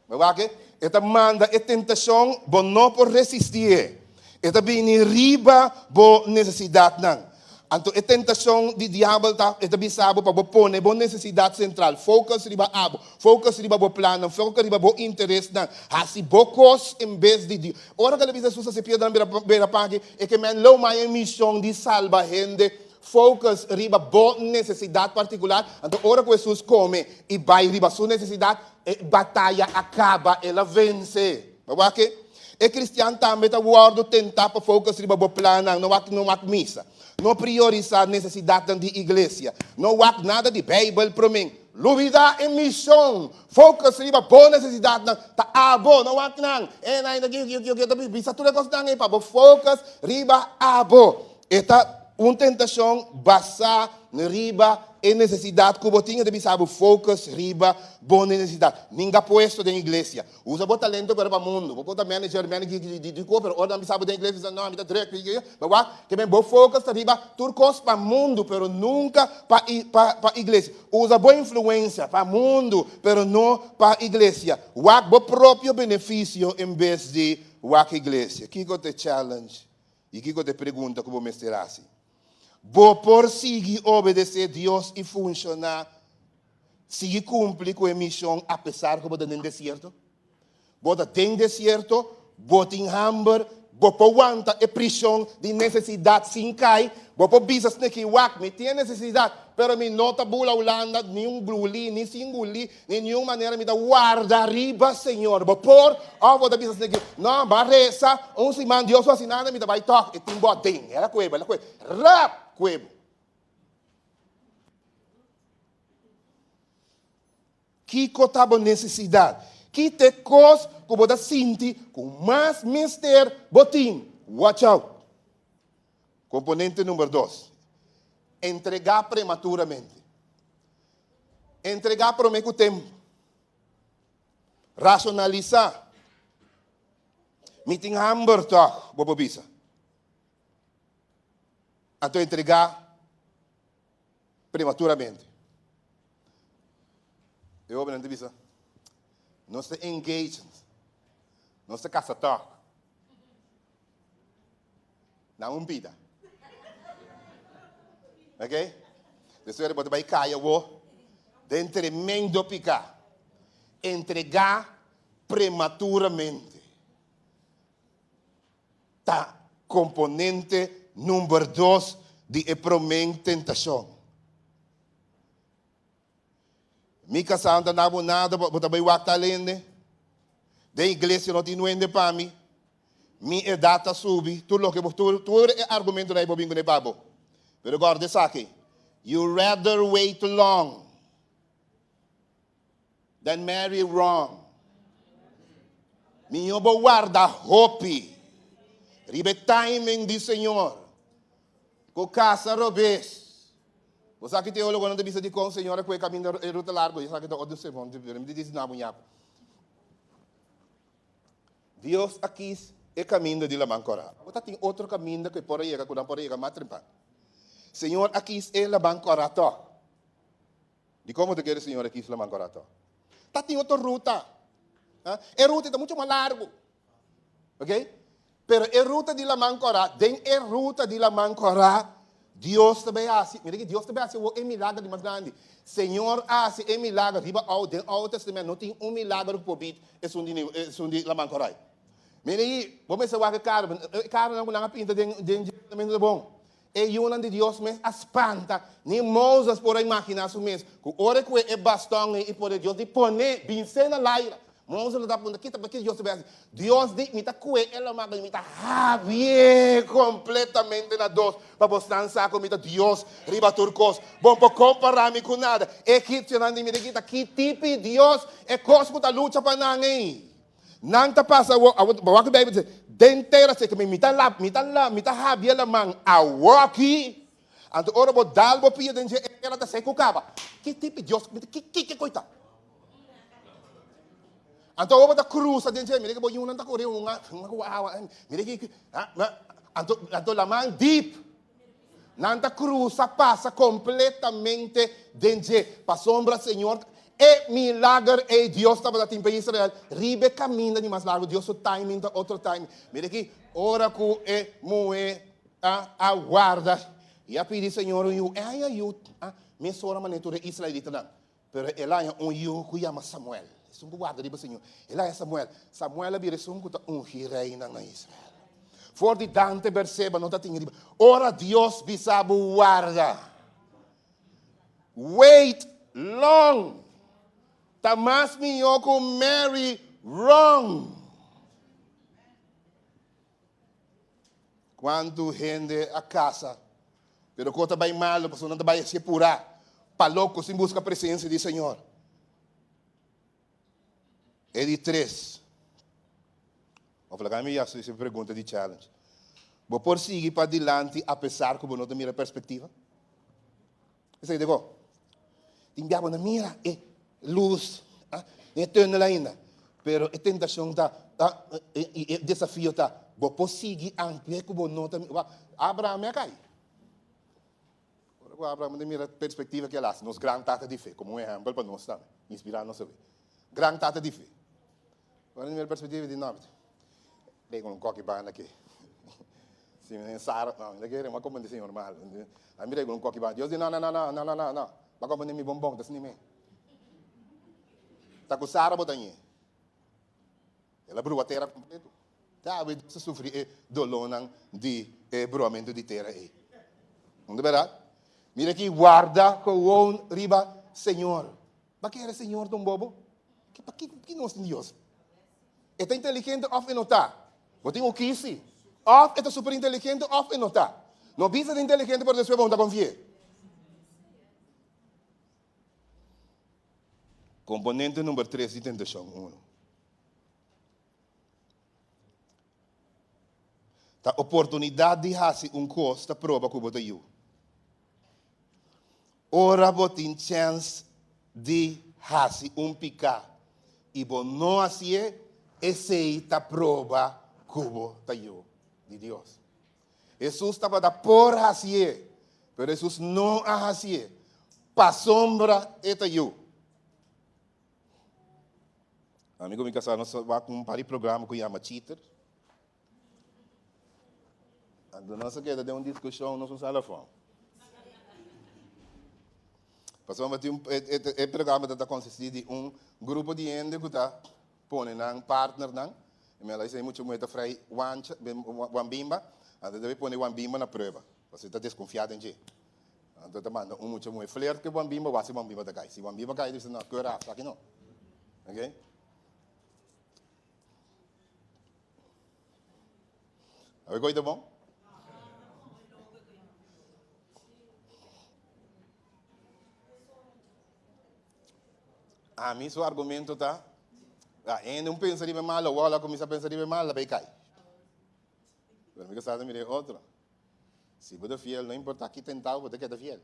bo wak e ta manda e tentashon bo no por resistié e ta bini riba bo nesesidatnan. Anto e tentashon di diabel ta, e ta bisa bo pa bo pone bo nesesidat sentral, focus riba abo, focus riba bo plannan, focus riba bo interesnan, hasi bo kos en bes di Dios. Ora ku el a bisa Hesus hasi piedranan bira bira pan aki, e ke men lo mai e mishon di salba hende, focus riba bo nesesidat partikular. Anto ora ku Hesus kome i bai riba su nesesidat, e bataya a kaba, el a vense. Bo wak e? E kristian tambe ta wòrdu tentá pa focus riba bo plannan, no wak no wak misa, no priorisá nesesidatnan di iglesia, no wak nada di Beibel promé. Lubidá e mishon, focus riba bo nesesidatnan, ta abo, no wak nan, e nan ta kiu kiu kiu kiu ta bisa tur e kosnan ei pa bo focus riba abo. E ta un tentashon basá riba e nesesidat ku bo tin, e ta bisa bo focus riba bo nesesidat. Ninga puesto den iglesia. Usa bo talento pero pa mundu. Bo por ta manager, manager di di di ko, pero ora nan bisa bo den iglesia bisa no, mi ta druk, mi ta wak, ke men bo focus ta riba tur kos pa mundu, pero nunka pa pa pa iglesia. Usa bo influencia pa mundu, pero no pa iglesia. Wak bo propio benefisio en bes di wak iglesia. Kiko ta e challenge i kiko ta e pregunta ku bo mester hasi? Bo por sigui obedesé Dios i funshoná Sigui kumpli ku e mishon apesar ku bo ta den desierto. Bo ta den desierto, bo tin hamber, bo por wanta e prishon di nesesidat sin kai. Bo por bisa sneki, Wak, mi tin e nesesidat, pero mi no ta bula Hulanda ni un guli, ni sin guli, ni niun manera mi ta warda riba Señor. Bo por, òf bo ta bisa sneki, No, bo a resa un siman, Dios no hasi nada, mi ta bai tòg. E tin bo aden. El a kue bo, el a kue. Rap kue bo. Kiko ta bo nesesidat? Ki ta e kos ku bo ta sinti ku mas mester bo tin? Watch out! Komponente number dos, entregá prematuramente. Entregá promé ku tempu. Rashonalisá. Mi tin hamber tòg, bo por bisa. Anto entregá. Prematuramente. E hóbennan ta bisa, Nos ta engaged, nos ta kasa tòg. Nan un bida. Ok? Despues bo ta bai kai awo den tremendo piká. Entregá prematuramente ta komponente number dos di e promé tentashon. Mi kasá no ta na bo nada, bo ta bai wak tal hende. Den iglesia no tin nuende pa mi. Mi edat ta subi, tur loke bo, tur, tur e argumentonan ei bo bin kuné pa bo. Pero gòrda esaki, you rather wait long than marry wrong. Mihó bo warda hopi riba e timing di Señor ku kasa robes. Bo sa ki teólogonan ta bisa dikon Señor a kue kaminda e ruta largu? Esaki ta otro sermon, pero mi ta disi na bo ñapu. Dios a kis e kaminda di Laman Kòrá. Bo ta tin otro kaminda ku e por a yega ku nan por a yega mas trempan. Señor a kis e Laman Kòrá tòg. Dikon bo ta kere Señor a kis Laman Kòrá tòg? Ta tin otro ruta. E ruta ta muchu mas largu. Ok? Pero e ruta di Laman Kòrá, den e ruta di Laman Kòrá, Dios ta bai hasi, mira ki Dios ta bai hasi awor e milager di mas grandi. Señor a hasi e milager riba Ou, den Oude Testament no tin un milager ku por bit esun di esun di Laman Kòrá. Mira ei, bo mester wak e kara, e karanan ku nan a pinta den den dje ta bon. E yunan di Dios mes a spanta, ni Moses por a imaginá su mes ku ora ku e baston ei i poder Dios di pon'é bins'é na laira. Moses lo ta puntra, Kita pa ki Dios ta bai hasi? Dios di, Mi ta kue e lomá ku mi ta habié kompletamente na dos, pa bosnan sa ku mi ta Dios riba tur kos. Bo no por kompará mi ku nada. E egipsionan di, Mira kita, ki tipi Dios e kos ku ta lucha pa nan ei? Nan ta pasa awor, awor bo wak Bijbel dice, den tera seco, mi ta lap, mi ta la, mi ta habia laman awoki. Anto ora bo dal bo pia den dje, e tera ta seco caba. Ki tipo Dios, ki ki ki coi ta? Anto awor bo ta cruza den dje, mira ki bo yunan ta core hunga, hunga cu awa, mira ki, ah, anto, anto laman deep. Nan ta cruza pasa completamente den dje, pasobra Señor e milager ey Dios tabata tin pa Israel riba e caminda di mas largo. Dios su timing ta otro timing. Mira aki, ora cu e muhe a a warda y a pidi Señor un yu, e haña yu a mesora manera tur e israelitanan. Pero el a haña un yu cu yama Samuel. Esun cu warda riba Señor. El a haña Samuel. Samuel a bira esun cu ta ungi reynan na Israel. For di Dan te Berseba no ta tin riba. Ora Dios bisa bo warda. Wait long. Ta mas mihó cu marry wrong. Cuantu hende a casa, pero cu ta bay malo pasobra nan ta bay haci pura pa loco sin busca presencia di Señor. E di tres, of laga mi haci e pregunta di challenge. Bo por sigui padilanti apesar cu bo no ta mira perspectiva? Esei ta ko. Tin bia bo no mira e lus den e tunnel ainda. Pero e tentashon ta, i e desafio ta, bo por sigui aunke ku bo no ta mira. Abraham a kai. Ora ku Abraham ta mira perspektiva ku el hasi, nos gran tata di fe, komo un ehèmpel pa nos tambe, inspirá nos tambe. Gran tata di fe. Ora di mira perspektiva di no, Tengo un koki banda aki. Si mi Sara, no, mi ta kere, mi a komprende Señor mal. A mi regla un koki banda. Dios di, no, no, no, no, no, no, no, no. Bo a komprende mi bon bon, ta sini mi. Ta ku Sara bo ta ñe. El a brua tera kompleto. Te awe Dios ta sufri e dolónan di e bruamentu di tera ei. No ta bèrdat? Mira aki, warda gewoon riba Señor. Bo a kere Señor ta un bobo? Ki nos tin Dios? E ta inteligente of e no ta? Bo tin un kisi. Of e ta super inteligente of e no ta. No bisa ta inteligente pero despues bo no ta konfi'é. Komponente number tres di tentashon uno. Ta oportunidat di hasi un kos ta proba ku bo ta yu. Ora bo tin chèns di hasi un piká i bo no hasié, esei ta proba ku bo ta yu di Dios. Hesus tabata por hasié, pero Hesus no a hasié. Pasobra e ta yu. Ami ku mi kasá nos a wak un par di programa ku yama Cheater. Anto nos a keda den un diskushon nos un sala afó. Pasobra tin un e programa ta konsistí di un grupo di hende ku ta pone nan partnernan, i mi a laisa e mucha muhé ta frei wancha, wambimba, anto ta pone wambimba na prueba, pasobra e ta deskonfiá den dje. Anto ta manda un mucha muhé flirt ku e wambimba, wak si wambimba ta kai. Si wambimba kai, ta bisa no, keur af, esaki no. Ok? Awe koi ta bon? Ami su argumento ta, ah, hende un pensa riba e mal, awor a kuminsá pensa riba e mal, la bai kai. Pero mi kasá ta mira e otro. Si bo ta fiel, no importa ki tentá bo ta keda fiel.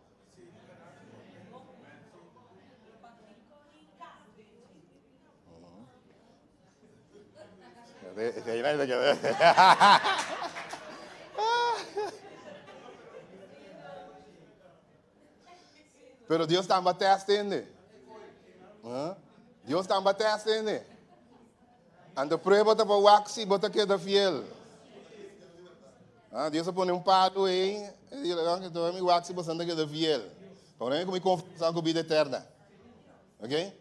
Pero Dios tamba test hende. Dios tamba test hende. Anto prueba ta pa wak si bo ta keda fiel. Ah, Dios a pone un palu ei, e di, ah, to mi wak si bo ta keda fiel. Pa mi ku mi konfiansa ku bida eterna. Ok?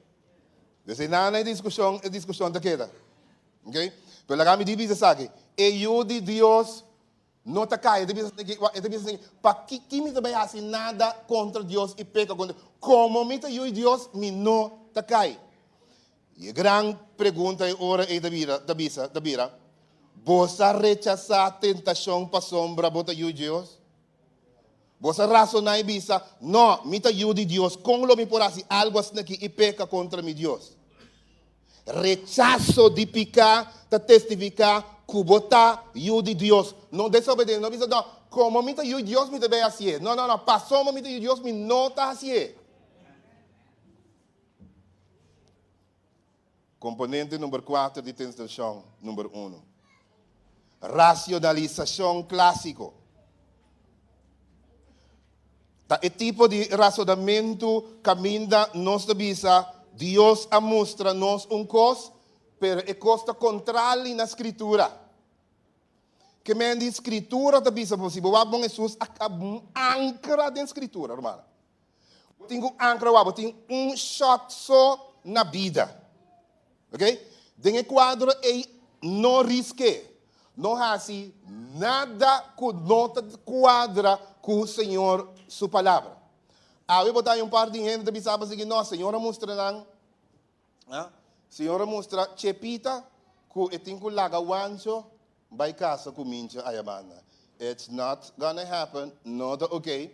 Dus ei nana e diskushon, e diskushon ta keda. Ok? Pero laga mi di bisa esaki. E yu di Dios No ta kai, e ta bisa esaki, e ta bisa esaki, Pakiki mi ta bai hasi nada kontra Dios i peka kontra Dios? Komo mi ta yu di Dios, mi no ta kai. I e gran pregunta e ora ei ta bira, ta bisa, ta bira, Bo sa rechasá tentashon pasobra bo ta yu di Dios? Bo sa rasoná i bisa, No, mi ta yu di Dios, kon lo mi por hasi algu asin'aki i peka kontra mi Dios? Rechaso di piká ta testifiká ku bo ta yu di Dios. No desobedé, no bisa, No, komo mi ta yu di Dios mi ta bai hasié. No, no, no, pasobra mi ta yu di Dios mi no ta hasié. Komponente number kuater di tentashon number uno, Rasionalisashon klásiko. Ta e tipo di rasonamentu kaminda nos ta bisa, Dios a mustra nos un kos, pero e kos ta kontrali na Skritura. Ke men di Skritura ta bisa bo, si bo wak bon Hesus a ankra den Skritura, rumannan. Bo tin ku ankra wak, bo tin un shot so na bida. Ok? Den e kuadro ei no riske. No hasi nada ku no ta kuadra ku Señor su palabra. Awe bo ta haña un par di hende ta bisa bo sigui, no, Señor a mustra nan, ah, Señor a mustra Chepita ku e tin ku laga Wancho bai kasa ku Mincha ayabanda. It's not gonna happen, no ta ok.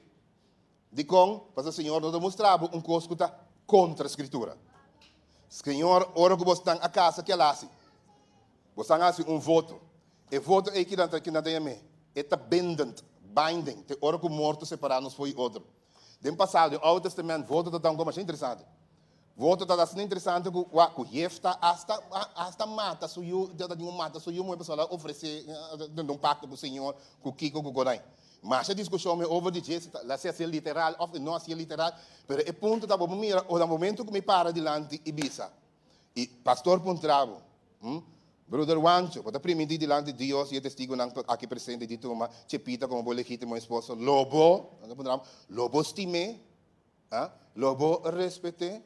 Dikon? Pasobra Señor no ta mustra bo un kos ku ta kontra Skritura. Señor, ora ku bosnan a kasa, ke al hasi? Bosnan a hasi un voto. E voto ei kinan ta kinan ta yam'é? E ta bindend, binding, te ora ku morto separá nos for i otro. Den pasado, den Oude Testament, voto ta ta un kos masha interesante. Voto ta asina interesante ku wak ku Jefta asta asta mata su yu, ta tin ku mata su yu muhé pasobra el a ofresé den un pakto ku Señor ku kiko ku Gorai. Masha diskushon mi over di dje si ta la si hasié literal òf e no hasié literal, pero e punto ta bo por mira ora momento ku mi para dilanti i bisa i pastor puntra bo, hm, Bruder Wancho, bo ta primintí dilanti Dios i e testigunan aki presente di tuma Chepita komo bo legítimo esposo, lo bo, nan ta puntra bo, lo bo stim'é? Ah, lo bo respet'é?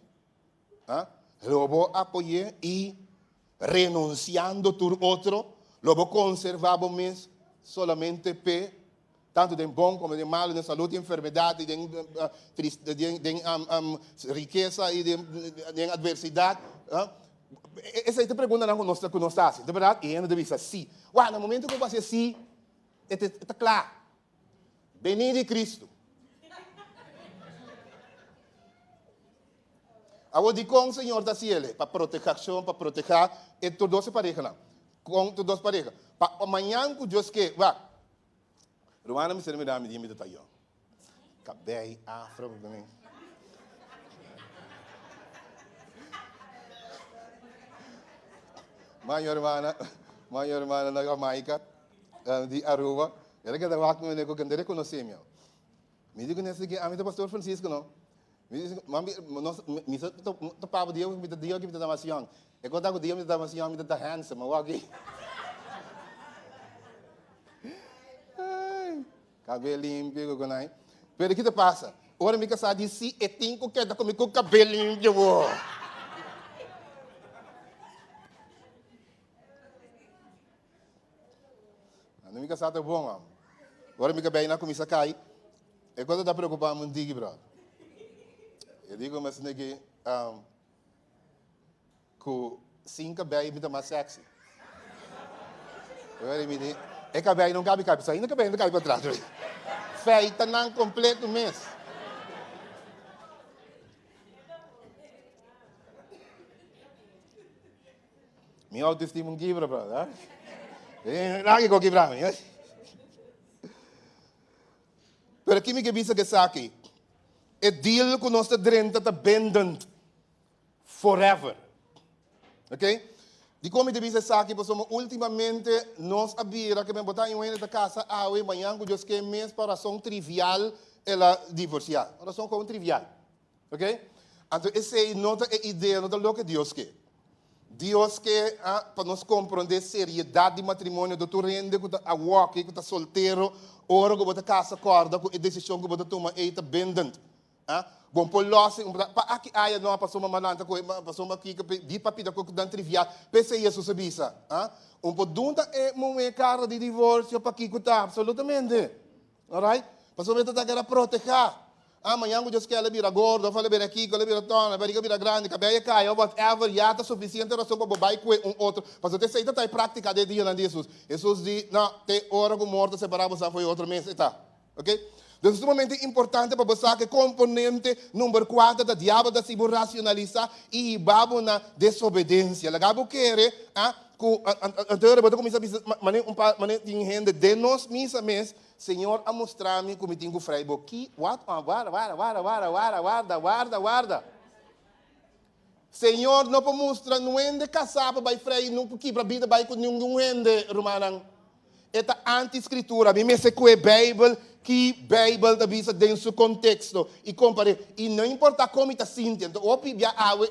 Ah, lo bo apoy'é? I renunsiando tur otro, lo bo konservá bo mes solamente p'e, tantu den bon komo den malu, den salud i enfermedat, i den den rikesa i den atversidat? Esei ta preguntanan ku nos ku nos ta hasi, ta bèrdat? I hende ta bisa sí. Wak, na momento ku bo hasi sí, e ta kla. Bení di Cristo. Awor dikon Señor ta hasi el? Pa protehashon, pa protehá e tur dos e parehanan. Kon tur dos pareha? Pa mañan ku Dios ke, wak, rumannan mester mira mi dia mi ta ta yòn. Kabei afro ku mi. Maño hermana, maño hermana na Jamaica. Di Aruba, el a keda wak mi manera ku kende rekonosé mi. Mi di ku nesei ke ami ta pastor Francisco no. Mi ta papa dia mi ta dia mi ta mas young. E konta ku dia mi ta mas young mi ta handsome, awor aki. Kabel limpio ku konai. Pero ki ta pasa? Ora mi kasá di si e tin ku keda ku mi ku kabel limpio bo. Ando mi kasá ta bon am. Ora mi kabei na kuminsá kai, e kos ta preokupá mi un tiki bròder. E di ku mi asina ki ku sin kabei mi ta mas sexy. Ora mi di, e kabei no kabi kai, pasobra ainda kabei no ta kai patras. Feita nan kompleto mes. Mi autoestima un kibra, brother. Eh, nada que kibra mi. Eh? Pero aki mi ke bisa ke esaki. E deal ku nos ta drenta ta bindend forever. Ok? Dikon mi ta bisa esaki? Pasobra ultimamente nos a bira ke men bo ta un hende ta kasa awe, mañan ku Dios ke mes pa rason trivial el a divorsiá. Rason gewoon trivial. Ok? Anto esei no ta e idea, no ta loke Dios ke. Dios ke ah, pa nos komprondé seriedat di matrimonio. Do tur hende ku ta awoki, ku ta soltero, ora ku bo ta kasa kòrda ku e desishon ku bo ta tuma ei ta bindend. Ah, bon por lòs un pa aki aya no, pasobra m'a lanta ku e, pasobra kiko, di papita ku nan trivial. P'esei Hesus a bisa, ah, un por dunta e muhé karta di divorsio pa kiko ta? Apsolutamente. Alright? Pasobra e ta ta keda protehá. Ah, mañan ku Dios ke el a bira gordo, of el a bira kiko, el a bira tòn, el a bira grandi, kabei a kai, of whatever, ya ta sufisiente rason pa bo bai kue un otro. Pasobra esei ta ta e práktika den e dianan di Hesus. Hesus di, No, te ora ku morto separá boso for e otro mes, e ta. Ok? Dus e sumamente importante pa bo sa ku e komponente number kuater ta diabel ta hasi bo rasionalisá i hiba bo na desobedensia. Laga bo kere, ah, Ku anto bo ta kuminsá bisa manera un pa manera tin hende den nos misa mes, Señor a mustra mi ku mi tin ku frei bo. Ki? Wat? Warda, warda, warda, warda, warda, warda, warda, warda. Señor no por mustra nuende kasá pa bai frei, no por kibra bida bai ku ningun hende, rumannan. E ta anti-Scritura. Mi mester kue Bijbel ki Bijbel ta bisa den su contexto y compare. Y no importa con mi ta sinti. Anto hopi bia awe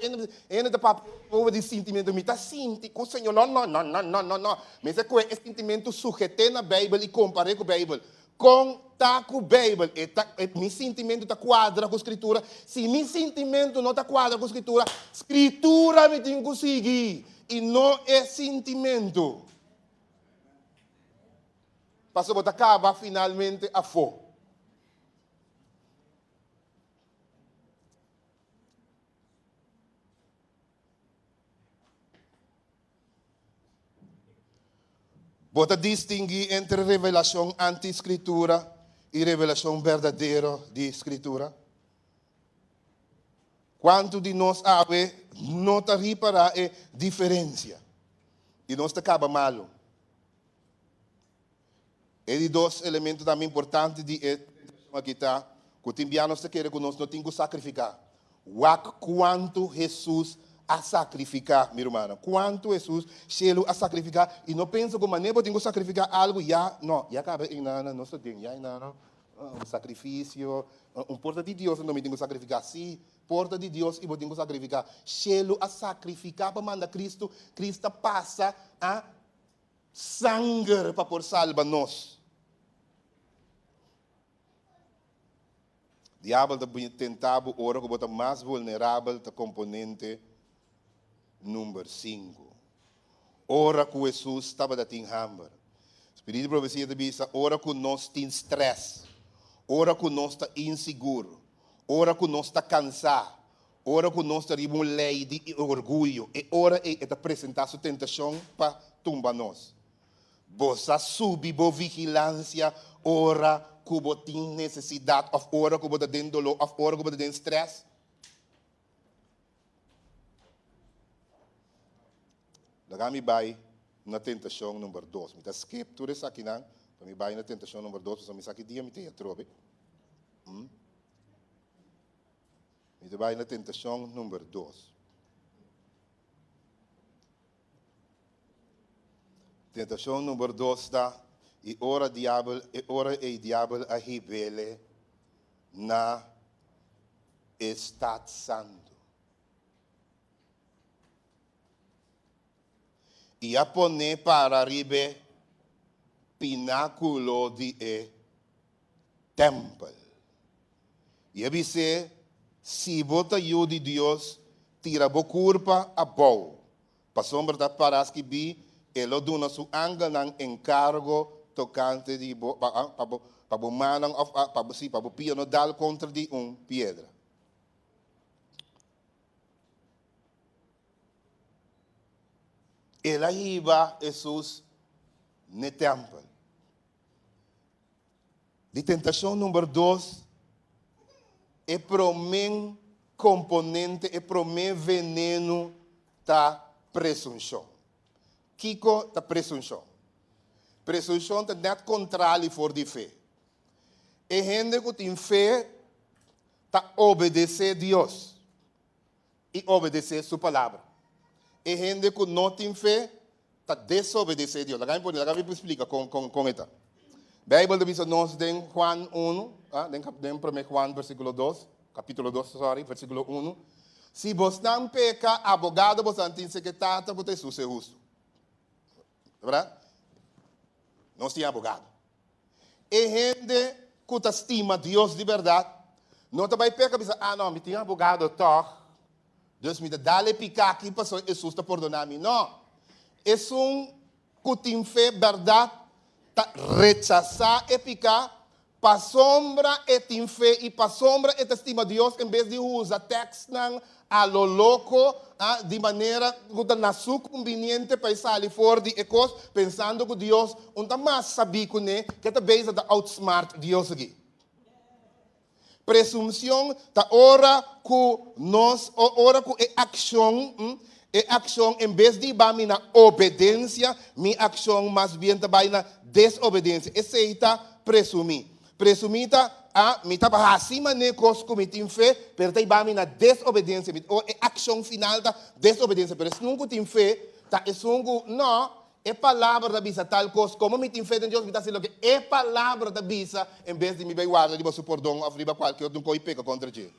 hende ta papia over di sintimento. Mi ta sinti cu Señor. No, no, no, no, no, no, no. Mester kue e sintimento sujete na Bijbel y compare cu Bijbel. Con ta cu Bijbel? E ta, mi sintimento ta cuadra cu Scritura? Si mi sintimento no ta cuadra cu Scritura, Scritura mi tin cu sigui y no e sintimento. Pasobra bo ta kaba finalmente afó. Bo ta distinguí entre revelashon anti-Skritura i revelashon berdadero di Skritura? Kuantu di nos awe no ta ripará e diferensia i nos ta kaba malu? E di dos elemento tambe importante di e tentashon aki ta ku tin bia nos ta kere ku nos no tin ku sakrifiká. Wak kuantu Hesus a sakrifiká, mi rumannan. Kuantu Hesus shelu a sakrifiká i no pensa ku manera bo tin ku sakrifiká algu ya no, ya kaba einan nos ta den, ya einan Un sakrifisio, un porta di Dios anto mi tin ku sakrifiká. Sí, porta di Dios i bo tin ku sakrifiká. Shelu a sakrifiká pa manda Kristu. Kristu a pasa a sanger pa por salba nos. Diabel ta tenta bo ora ku bo ta mas vulnerabel ta komponente number sinku. Ora ku Hesus tabata tin hamber. Spiritu di profesia ta bisa ora ku nos tin strès, ora ku nos ta insigur, ora ku nos ta kansá, ora ku nos ta riba un lei di orguyo, e ora ei e ta presentá su tentashon pa tumba nos. Bo sa subi bo vigilansia ora ku bo tin nesesidat òf ora ku bo ta den doló òf ora ku bo ta den strès? Laga mi bai na tentashon number dos. Mi ta skip tur esakinan pa mi bai na tentashon number dos pasobra mi sa ki dia mi ta e atrobe. Mi ta bai na tentashon number dos. Tentashon number dos ta, i ora diabel, e ora ei diabel a hib'ele na. E stat santu. I a pon'é para riba e pinákulo di e tèmpel. I a bis'é, Si bo ta Yu di Dios, tira bo kurpa abou, pasobra ta pará skibí, E lo duna su angelnan enkargo tokante di bo, pa bo, pa bo mannan òf pa bo, sí, pa bo pia no dal kontra di un piedra. El a hiba Hesus n'e tèmpel. Di tentashon number dos, e promé komponente, e promé venenu ta presunshon. Kiko ta presunshon? Presunshon ta nèt kontrali for di fe. E hende ku tin fe ta obedesé Dios i obedesé su palabra. E hende ku no tin fe ta desobedesé Dios. Laga mi pone, laga mi splika kon kon kon e ta. Beibel ta bisa nos den Juan unu, ah, den den promé Juan versíkulo dos, kapítulo dos, sorry, versíkulo unu, Si bosnan peka, abogado bosnan tin seke Tata ku ta Hesus e hustu. Ta bèrdat? Nos tin abogado. E hende ku ta stima Dios di bèrdat no ta bai peka bisa, ah no, mi tin abogado tòg, dus mi ta dal e piká aki pasobra Hesus ta pordoná mi. No. Esun ku tin fe bèrdat ta rechasá e piká Pasobra e tin fe i pasobra e ta stima Dios en bes di usa tèkstnan a lo loko, a, di manera ku ta na su kumbiniente pa e sali for di e kos, pensando ku Dios un ta mas sabí kuné, ke ta bezig ta outsmart Dios aki. Presumpcion ta ora ku nos, ora ku e akshon, e akshon en bes di ba mi na obedensia, mi akshon mas bien ta bai na desobedensia. Esei ta presumí. Presumí ta, a, mi ta hasi manera kos ku mi tin fe, pero ta hiba mi na desobedensia. Mi, e akshon final ta desobedensia. Pero esun ku tin fe ta esun ku, no, E Palabra ta bisa tal kos, komo mi tin fe den Dios, mi ta hasi loke e Palabra ta bisa, en bes di mi bai warda riba su pordon òf riba kualke otro kos i peka kontra dje.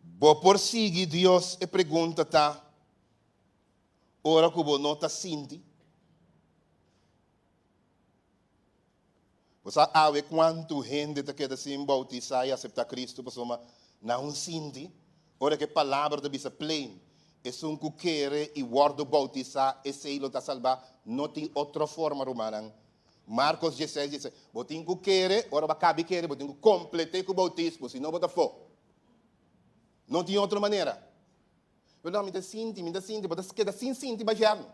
Bo por sigui Dios? E pregunta ta, ora ku bo no ta sinti. Bo sa awe kuantu hende ta keda sin boutisá i aseptá Kristu pasobra nan un sinti? Ora ku e palabra ta bisa plain, Esun ku kere i wòrdu boutisá, esei lo ta salbá. No tin otro forma, rumannan. Markos dieseis dice, Bo tin ku kere, ora bo a kabi kere, bo tin ku komplet'é ku boutismo, si no bo ta fo. No tin otro manera. Pero no, mi ta sinti, mi ta sinti, bo ta keda sin sinti bai fierno.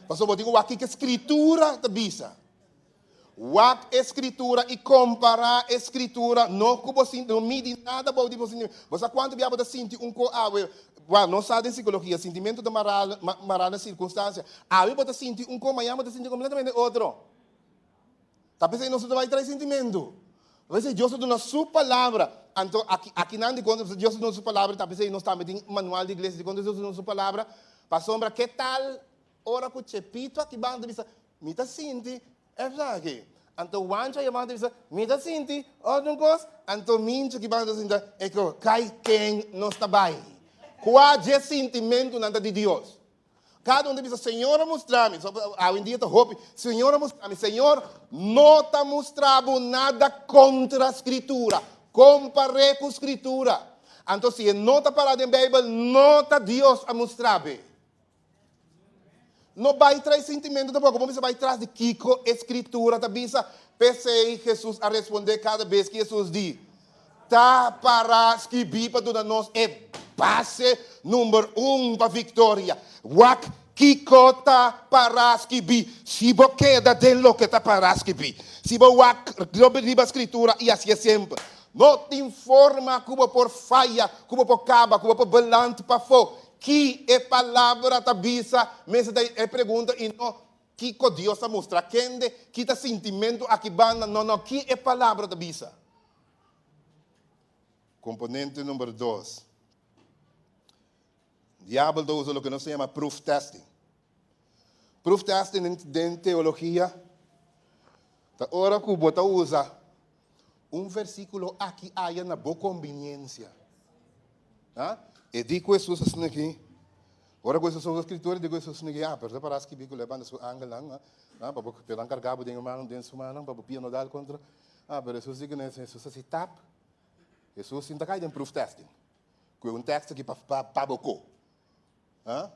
Pasobra bo tin ku wak kiko e Skritura ta bisa. Wak e Skritura i kompará e Skritura, no ku bo sinti, no midi nada bou di bo sintimentu. Bo sa kuantu bia bo ta sinti un ko awe? Wak, nos sa den sikologia, sintimentu ta mará, mará na sirkunstansia. Awe bo ta sinti un ko, mañana bo ta sinti kompletamente otro. Ta p'esei nos no ta bai trae sintimentu. Ta p'esei Dios ta duna Su Palabra. Anto aki, akinan dikon Dios ta duna Su Palabra, ta p'esei nos tambe tin manual di iglesia dikon Dios ta duna Su Palabra. Pasobra ke tal ora ku Chepito aki banda ta bisa, Mi ta sinti esaki. Anto Wancho aki banda ta bisa, Mi ta sinti otro kos. Anto Mincho aki banda ta sinti, e ko, kai ken nos ta bai? Kua dje sintimentunan ta di Dios? Kada un ta bisa, Señor a mustra mi. Awendia ta hopi, Señor a mustra mi. Señor no ta mustra bo nada kontra Skritura. Kompar'é ku Skritura. Anto si e no ta pará den Beibel, no ta Dios a mustra bo. No bai trae sintimentu tampoko. Bo mester bai tras di kiko e Skritura ta bisa. P'esei Hesus a respondé kada bes ki Hesus di, Ta para skibí pa duna nos e base number un pa viktoria. Wak kiko ta para skibí. Si bo keda den loke ta para skibí, si bo wak riba Skritura i hasié semper, no tin forma ku bo por faya, ku bo por kaba, ku bo por beland pafó. Ki e Palabra ta bisa? Mester ta e pregunta i no kiko Dios a mustra kende, ki ta sintimentu aki banda. No, no, ki e Palabra ta bisa? Komponente number dos. Diabel ta usa loke nos ta yama proof testing. Proof testing den teologia. Ta ora ku bo ta usa un versíkulo aki aya na bo kombiniensia. Ha? E di ku Hesus asina aki, ora ku Hesus usa skritura, e di ku Hesus asina aki, ah, pero ta para skibí ku lo e banda su angelnan, ah, pa bo, pa nan kargá bo den e man, den su mannan, pa bo pia no dal kontra. Ah, pero Hesus di ku nan, Hesus hasi tap. Hesus sin ta kai den proof testing. Ku e un teksto aki pa, pa, pa bo ko. Ha?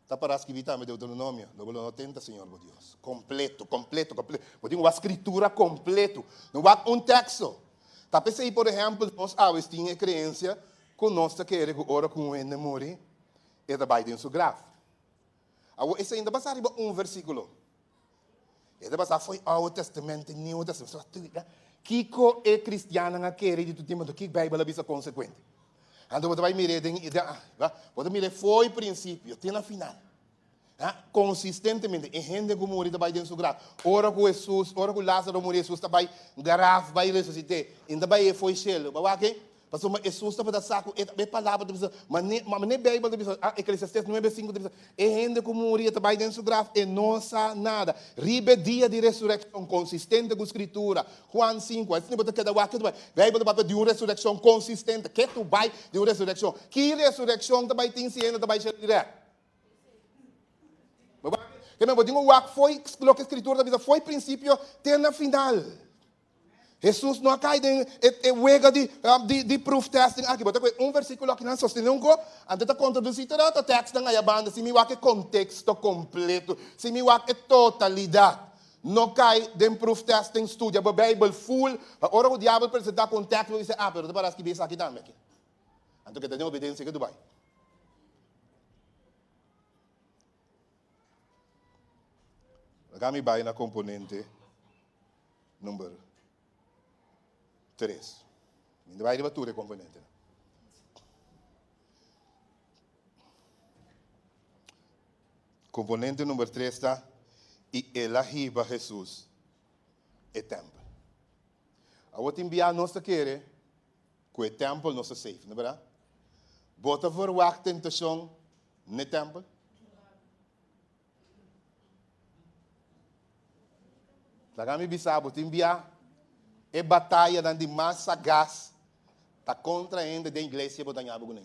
Ta para skibí tambe Deuteronomio, Lo bo lo no tenta Señor bo Dios. Kompleto, kompleto, kompleto. Bo tin wak skritura kompleto. No wak un teksto. Ta p'esei, por ehèmpel, nos awe tin e kreensia ku nos ta kere ku ora ku un hende muri, e ta bai den su graf. Awor, esei no ta basá riba un versíkulo. E ta basá fo'i Oude Testament i Nieuwe Testament. Kiko e kristiannan a kere di tur tempu? Anto kiko Beibel a bisa konsekuente? Anto bo ta bai mir'é den, bo ta mir'é fo'i prinsipio te na final. Konsistentemente, e hende ku muri ta bai den su graf. Ora ku Hesus, ora ku Lázaro muri, Hesus ta bai graf bai resusit'é. I no ta bai e fo'i shelu. Bo a wak ei? Pasobra Hesus tabata sa ku e palabra ta bisa, mane, mane Beibel ta bisa, Eclesiastes 9:5 ta bisa, e hende ku muri e ta bai den su graf, e no sa nada. Riba e dia di resurekshon, konsistente ku Skritura, Juan 5, asina bo ta keda wak ketu bai. Beibel ta papia di un resurekshon konsistente, ketu bai di un resurekshon. Ki resurekshon ta bai tin si hende ta bai shelu dirèkt? Bo wak, ke men bo tin ku wak fo'i loke Skritura ta bisa, fo'i prinsipio te na final. Hesus no a kai den e wega di di proof testing aki. Bo ta kohe un versíkulo aki nan sostené un ko, anto ta kontradusí tur e otro tekstnan aya banda si mi wak e konteksto kompleto, si mi wak e totalidat. No kai den proof testing, studia bo Beibel ful, pa ora ku diabel presentá ku un tekst bo bisa, ah, pero ta para skibí esaki tambe aki. Anto keda den obedensia ke tu bai. Laga mi bai na komponente number 3. Mi ta bai riba tur e komponentenan. Komponente number 3 ta, i el a hiba Hesus e tèmpel. Awor tin bia nos ta kere ku e tèmpel nos ta safe, no bèrdat? Bo ta verwagt tentashon n'e tèmpel? Laga mi bisa bo, tin bia e batayanan di mas sagas ta kontra hende den iglesia bo ta ña bo kuné.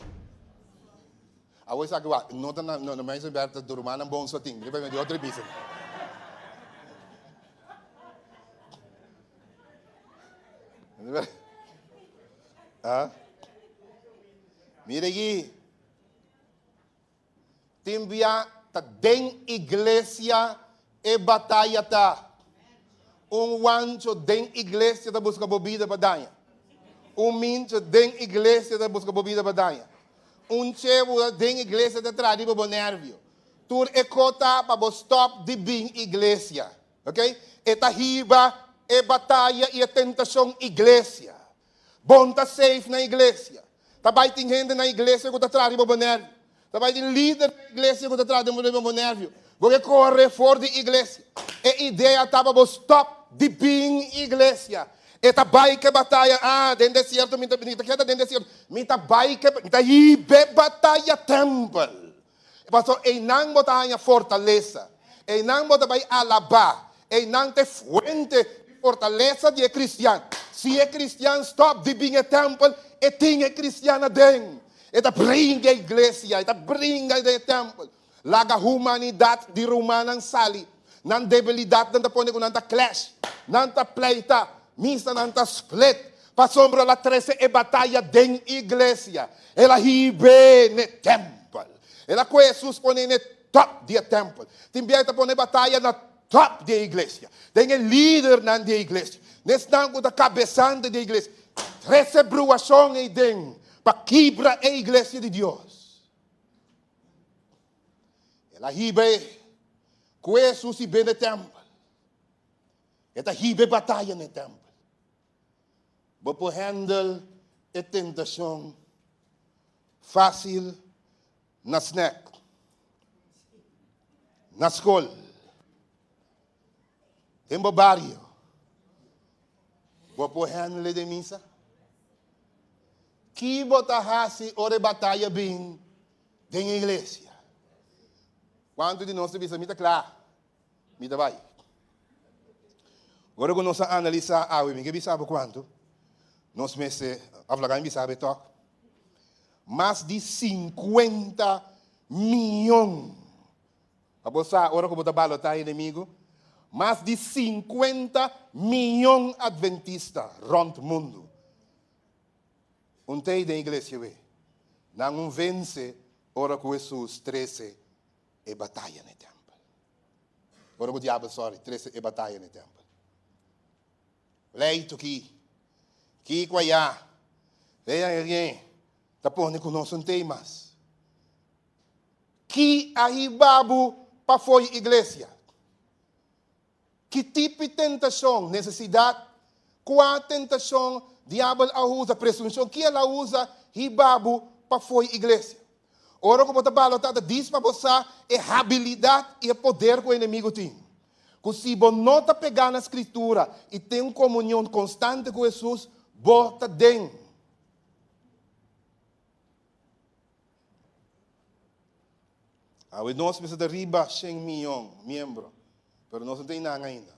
Awor esaki wak, no ta na, no, no mensen berta ta rumannan bon so tin, riba di otro bisa. Ah? Mira aquí. Tin bia ta den iglesia e bataya ta. Un wancho den iglesia ta buska bo bida pa daña. Un mincho den iglesia ta buska bo bida pa daña. Un chebu den iglesia ta traha riba bo nervio. Tur e ko ta pa bo stop di bin iglesia. Ok? E ta hiba e bataya i e tentashon iglesia. Bon ta safe na iglesia. Ta bai tin hende na iglesia ku ta traha riba bo nervio. Ta bai tin lider na iglesia ku ta traha riba bo nervio. Bo ke kore for di iglesia. E idea ta pa bo stop di bin iglesia. E ta bai ke bataya, ah, den desierto mi ta, mi ta keda den desierto. Mi ta bai ke, mi ta hiba e bataya tempel. Pasobra einan bo ta haña fortalesa. Einan bo ta bai alabá. Einan ta e fuente di fortalesa di e kristian. Si e kristian stòp di bin e tèmpel, e tin e kristian aden. E ta bringa e iglesia, e ta bringa den e tèmpel. Laga humanidat di rumannan sali. Nan debilidatnan ta pone ku nan ta clash, nan ta pleita, misanan ta split. Pasobra el a trese e bataya den iglesia. El a hib'é n'e tèmpel. El a kohe Hesus pone n'e tòp di e tèmpel. Tin bia e ta pone bataya na tòp di e iglesia, den e lidernan di e iglesia, n'esnan ku ta kabesante di e iglesia. Trese bruashon ei den pa kibra e iglesia di Dios. El a hiba e ku Hesus hib'é n'e tèmpel. E ta hiba e bataya n'e tèmpel. Bo por handle e tentashon fásil na snack, na skol, den bo bario. Bo por handle den misa? Ki bo ta hasi ora e bataya bin den e iglesia? Kuantu di nos ta bisa, Mi ta kla, mi ta bai. Ora ku nos a analisá awe, mi ke bisa bo kuantu nos mester, òf laga mi bisa bo e tòg, mas di sinkuenta mion. Pa bo sa, ora ku bo ta balotá enemigu, mas di sinkuenta mion adventista rònt mundu. Un tei den iglesia we, nan un vense ora ku Hesus trese e bataya na e tèmpel. Ora ku diabel, sorry, trese e bataya na e tèmpel. Pleitu ki, kiko ayá, vean rien, ta pone ku nos un tei mas. Ki a hiba bo pa fo'i iglesia? Ki tipo di tentashon, nesesidat, kua tentashon diabel a usa, presunshon, ki el a usa hiba bo pa fo'i iglesia? Ora ku bo ta balotá ta dis pa bo sa e habilidat i e poder ku e enemigu tin. Ku si bo no ta pegá na Skritura i tin un komunion konstante ku Hesus, bo ta den. Awe nos mester ta riba shen miyon miembro, pero nos no tin nan ainda.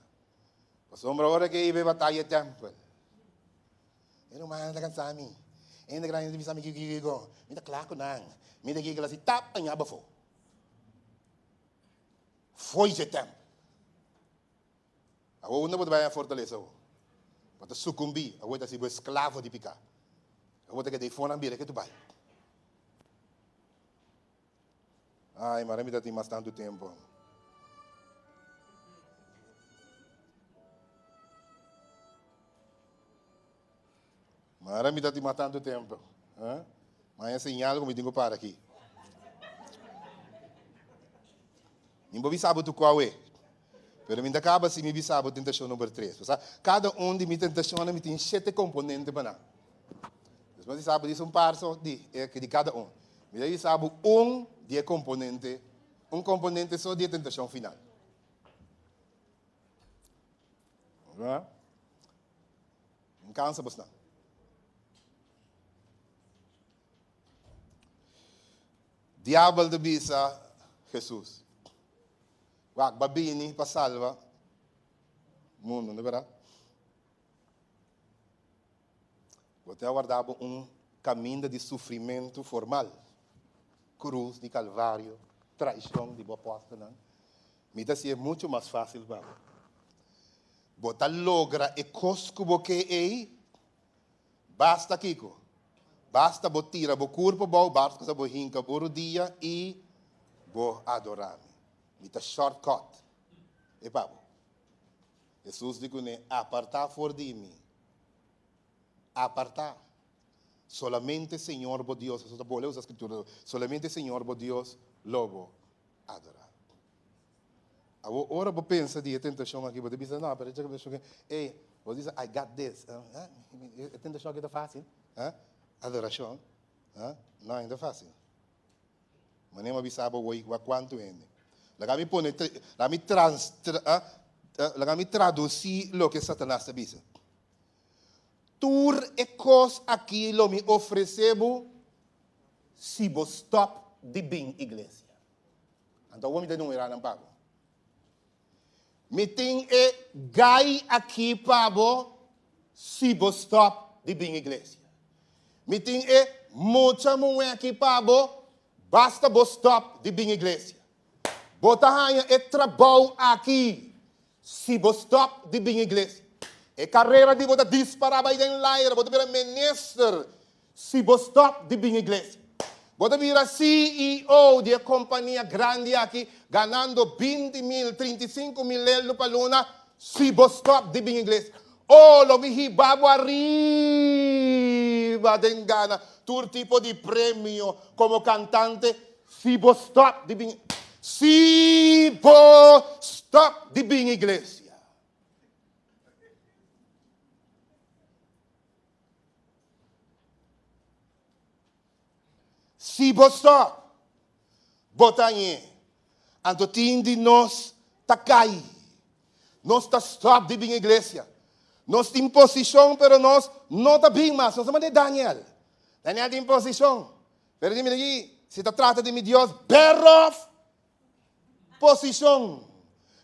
Pasobra ora ke iba e bataya tempel, e rumannan ta kansa mi, hende grandi ta bisa mi kiko kiko kiko, mi ta kla ku nan, mi ta kiko asi tap aña bafo. Fo'i dje tempel. Awor unda bo ta bai haña fortalesa awor? Bo ta sukumbí, awor ta hasi bo esklavo di piká. Awor ta keda ei fonan bira ke tu bai. Ai, mara mi ta tin mas tantu tempu. Mara mi ta tin mas tantu tempu. Eh? Maña señal ku mi tin ku para aki. Mi bo bisa bo tu kua Pero mi ta kaba si mi bisa bo tentashon number tres. Pasá kada un di mi tentashonnan mi tin shete komponente pa nan. Despues mi sa bo disa un par so di e di kada un. Mi ta bisa bo un di e komponente, un komponente so di e tentashon final. Mi kansa bosnan. Diabel ta bisa Jesus, Wak, bo a bini pa salba mundu, no berdad? Bo ta warda bo un caminda di sufrimentu formal, cruz di Calvario, traicion di bo apostelnan. Mi ta hacié mucho mas facil pa bo. Bo ta logra e cos cu bo ke ei, basta kico? Basta bo tira bo curpa abou, basta bo hinca bo rodia y bo adora mi. Mi ta shortcut e pa bo. Hesus di cune, Aparta for di mi. Aparta. Solamente Señor bo Dios, Hesus ta bole usa scritura, solamente Señor bo Dios lo bo adora. Awor ora bo pensa di e tentashon aki, bo ta bisa, no, pero e tentashon aki, ey, bo ta bisa, I got this. E tentashon aki ta fácil. Adorashon. No, e no ta fácil. Manera mi a bisa bo hoy, wak kuantu hende. Laga mi pone, laga mi trans, laga mi tradusí loke Satanas ta bisa. Tur e kos aki lo mi ofresé bo si bo stòp di bin iglesia. Anto awor mi ta numerá nan pa bo. Mi tin e gai aki pa bo si bo stòp di bin iglesia. Mi tin e mucha muhé aki pa bo basta bo stòp di bin iglesia. Bo ta haña e trabou aki si bo stòp di bin iglesia. E karera di bo ta dispará bai den laira, bo ta bira minister Si bo stop di bin iglesia, bo ta bira CEO di e kompania grandi aki ganando 20 mil, 35 mil leldo pa luna, si bo stop di bin iglesia. Oh, lo mi hiba bo ariba den gana tur tipo di premio komo kantante, si bo stop di bin, si bo stop di bin iglesia. Si bo stop, bo ta hañ'é. Anto tin di nos ta kai. Nos ta stop di bin iglesia. Nos tin posishon, pero nos no ta bin mas. Nos ta manda e Daniel. Daniel tin posishon. Pero di mira aki, si ta trata di mi Dios, berof posishon.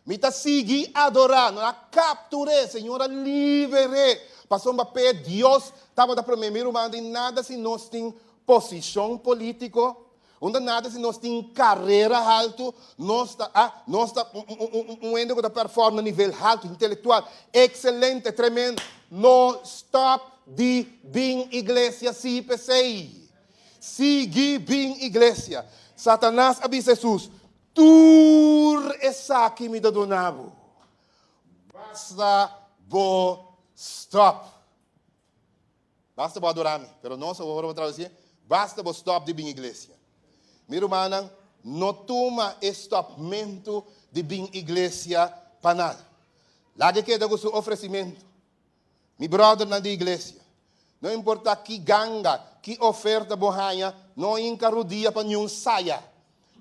Mi ta sigui adorá. Nan a kaptur'é, Señor a liber'é. Pasobra p'e Dios tabata promé. Mi ruman, tin nada si nos tin posishon polítiko, unda nada si nos tin karera haltu, nos ta, ah, nos ta un, un, un, un hende ku ta perform na nivel haltu, intelektual, ekselente, tremendo. No stòp di bin iglesia si p'esei. Sigui bin iglesia. Satanas a bisa Hesus, Tur esaki mi ta duna bo. Basta bo stop. Basta bo adora mi. Pero nos awor bo traduci, basta bo stop di bin iglesia. Mi rumannan, no tuma e stopmento di bin iglesia pa nada. Laga e keda cu su ofrecimento. Mi brothernan di iglesia, no importa ki ganga, ki oferta bo haña, no hinka rudia pa niun saya.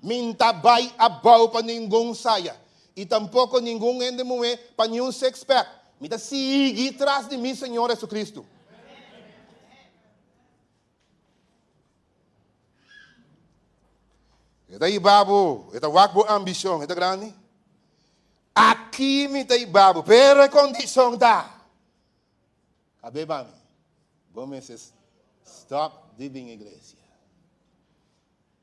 Mi n'ta bai abou pa ningun saya, i tampoko ningun hende muhé pa niun six pack. Mi ta sigui tras di mi Señor Jesucristo. E ta hiba bo, e ta wak bo ambishon, e ta grandi. Aki mi ta hiba bo, pero e kondishon ta, Kab'é pa mi, bo mester stòp di bin iglesia.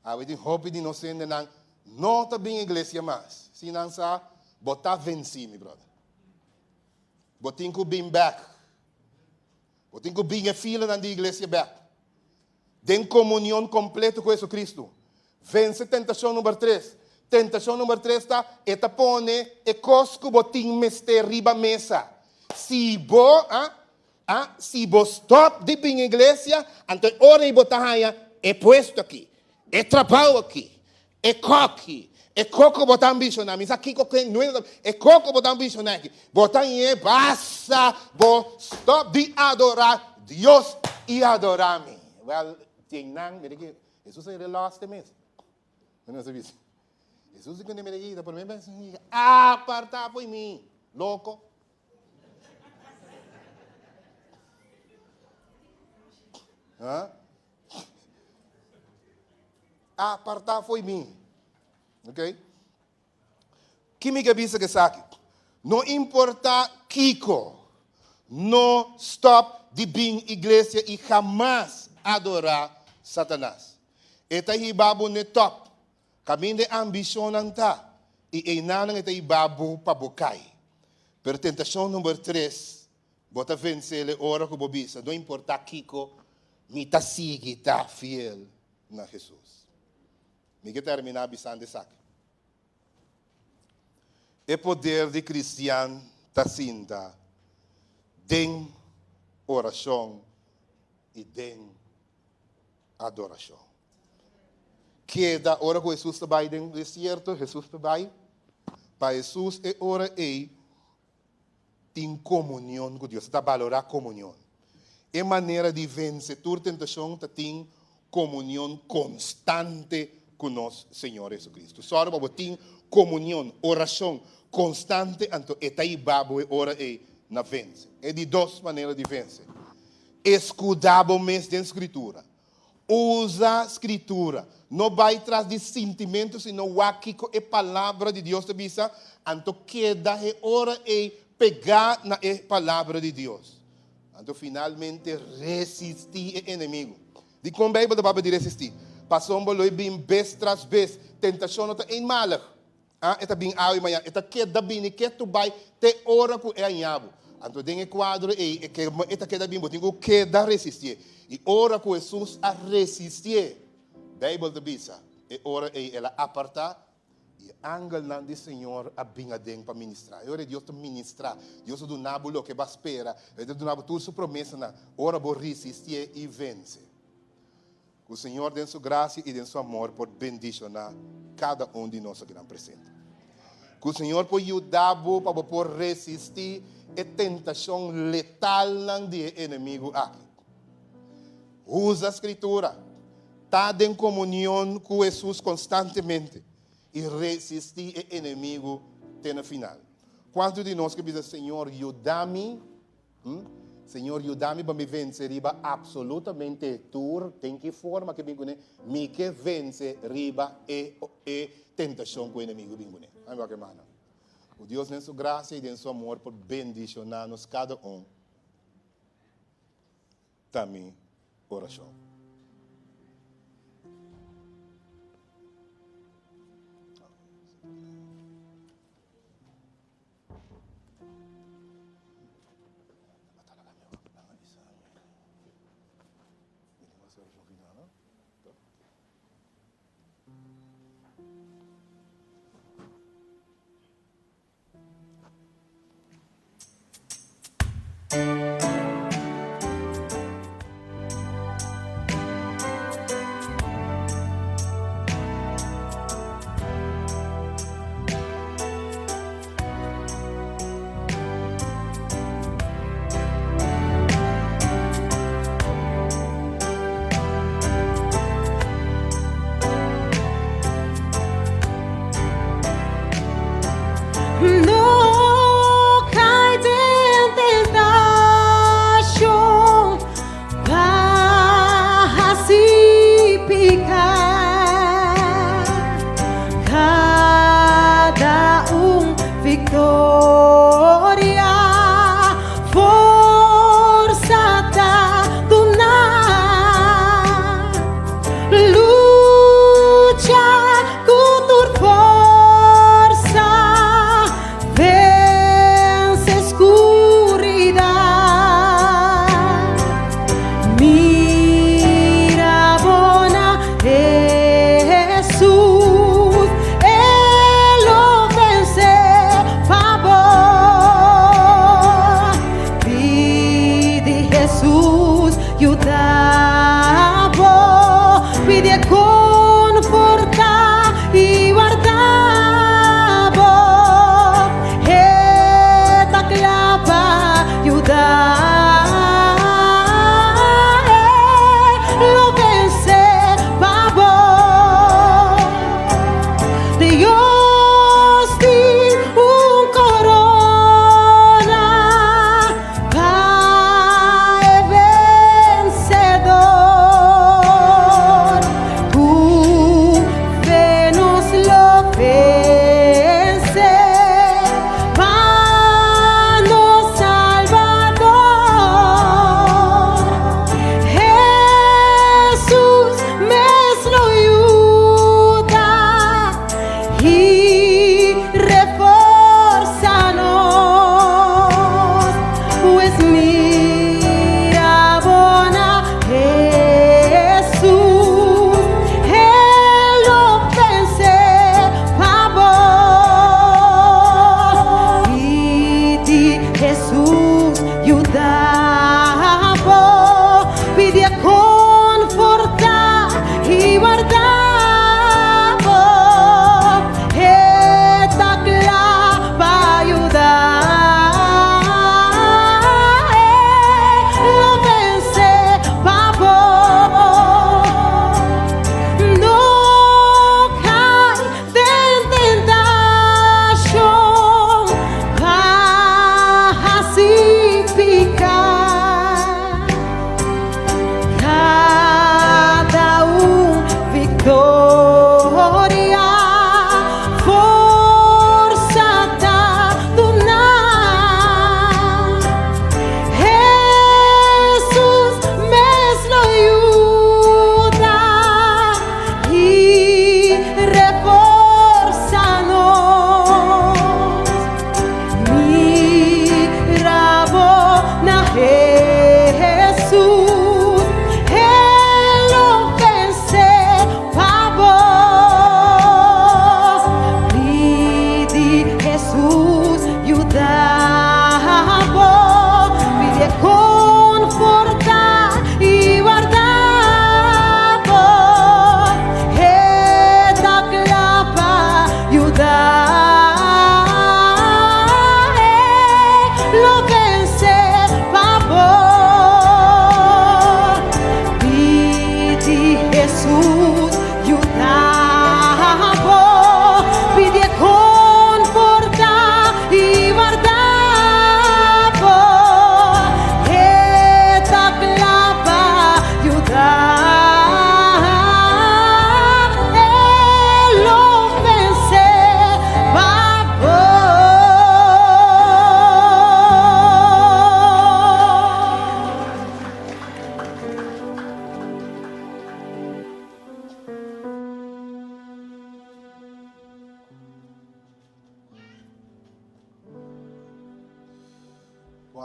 Awe tin hopi di nos hendenan no ta bin iglesia mas. Si nan sa, bo ta vensí, mi bròder. Bo tin ku bin bèk. Bo tin ku bin e filanan di iglesia bèk. Den komunion kompleto ku Jesucristo. Vense tentashon number tres. Tentashon number tres ta, e ta pone e kos ku bo tin mester riba mesa. Si bo, a, a, si bo stòp di bin iglesia, anto e ora ei bo ta haña e puesto aki, e trabou aki, e koki, e koko bo ta ambishoná. Mi sa kiko ke no e koko bo ta ambishoná aki. Bo ta hañ'é basta bo stòp di adorá Dios i adorá mi. Wèl, tin nan, mira ki Hesus a yega lòs te mes. Mi no sa bisa. Hesus di kuné mira ki ta promé bes apartá fo'i mi, loko. Ha? Apartá fo'i mi. Ok? Ki mi ke bisa ku esaki? No importá kiko, no stòp di bin iglesia i hamas adorá Satanas. E ta hiba bo n'e tòp, kaminda e ambishonnan ta, i einanan e ta hiba bo pa bo kai. Pero tentashon number tres, bo ta vens'el e ora ku bo bisa, no importá kiko, mi ta sigui ta fiel na Hesus. Mi ke terminá bisando esaki. E poder di kristian ta sinta den orashon i den adorashon. Keda ora ku Hesus ta bai den desierto, Hesus ta bai pa Hesus e ora ei tin komunion ku Dios, ta balorá komunion. E manera di vense tur tentashon ta tin komunion konstante ku nos Señor Jesucristo. Sòru pa bo tin komunion, orashon konstante, anto e ta hiba bo e ora ei na vense. E di dos manera di vense, eskudá bo mes den Skritura. Usa Skritura. No bai tras di sintimentu, sino wak kiko e Palabra di Dios ta bisa, anto keda e ora ei pegá na e Palabra di Dios. Anto finalmente resistí e enemigu. Dikon Beibel ta papia di resistí? Pasobra lo e bin bes tras bes. Tentashon no ta eenmalig. Ah, e ta bin awe i mañana. E ta keda bini ketu bai te ora ku e haña bo. Anto den e kuadro ei, e ke e ta keda bin, bo tin ku keda resistié. I ora ku Hesus a resistié, Beibel ta bisa, e ora ei el a apartá i e angelnan di Señor a bin aden pa ministrá. E ora ei Dios ta ministrá. Dios ta duna bo loke bo a spera. E ta duna bo tur su promesanan ora bo resistié i vense. Ku Señor den su grasia i den su amor por bendishoná kada un di nos akinan presente. Ku Señor por yuda bo pa bo por resistí e tentashon letalnan di e enemigu aki. Usa Skritura, ta den komunion ku Hesus konstantemente i resistí e enemigu te na final. Kuantu di nos ke bisa, Señor, yuda mi? Señor yuda mi pa mi vence riba absolutamente tur, den ki forma ke bin kuné, mi ke vence riba e e tentacion ku enemigo bin kuné. Ami wak hermano. Ku Dios den su grasia i den su amor por bendishoná nos kada un, ta mi orashon.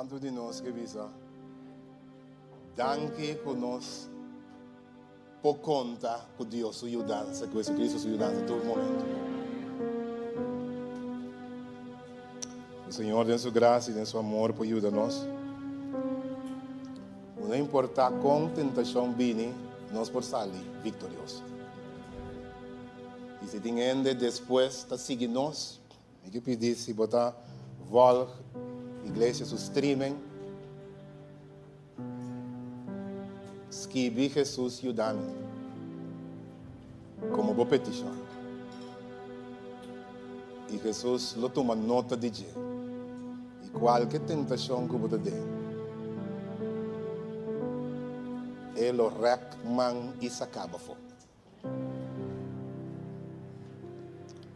Kuantu di nos ke bisa, Danki ku nos por konta ku Dios su yudansa, ku Jesucristo su yudansa tur momento. E Señor den su gracia y den su amor por yuda nos. No importa con tentacion bini, nos por sali victorioso. Y si tin hende despues ta sigui nos, Mi ke pidi si bo ta volg iglesia su streaming, skibi Jesus yuda mi komo bo petishon i Jesus lo tuma nota di dje i kualke tentashon ku bo ta den e lo rèk man i saka bo afó.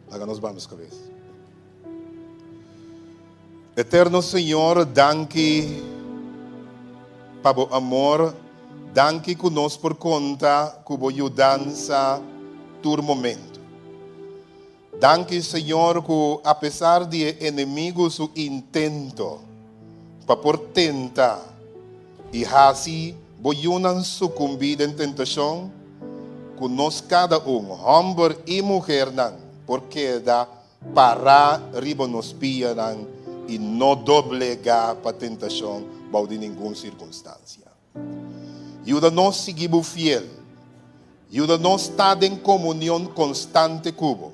Laga nos baha nos cabeza. Eterno Señor, danki pa bo amor, danki ku nos por konta ku bo yudansa tur momento. Danki Señor ku apesar di e enemigu su intento pa por tenta i hasi bo yunan sukumbí den tentashon, ku nos kada un, hòmber i muhernan, por keda pará riba nos pianan i no doblegá pa tentashon bou di ningun sirkunstansia. Yuda nos sigui bo fiel. Yuda nos ta den komunion konstante ku bo.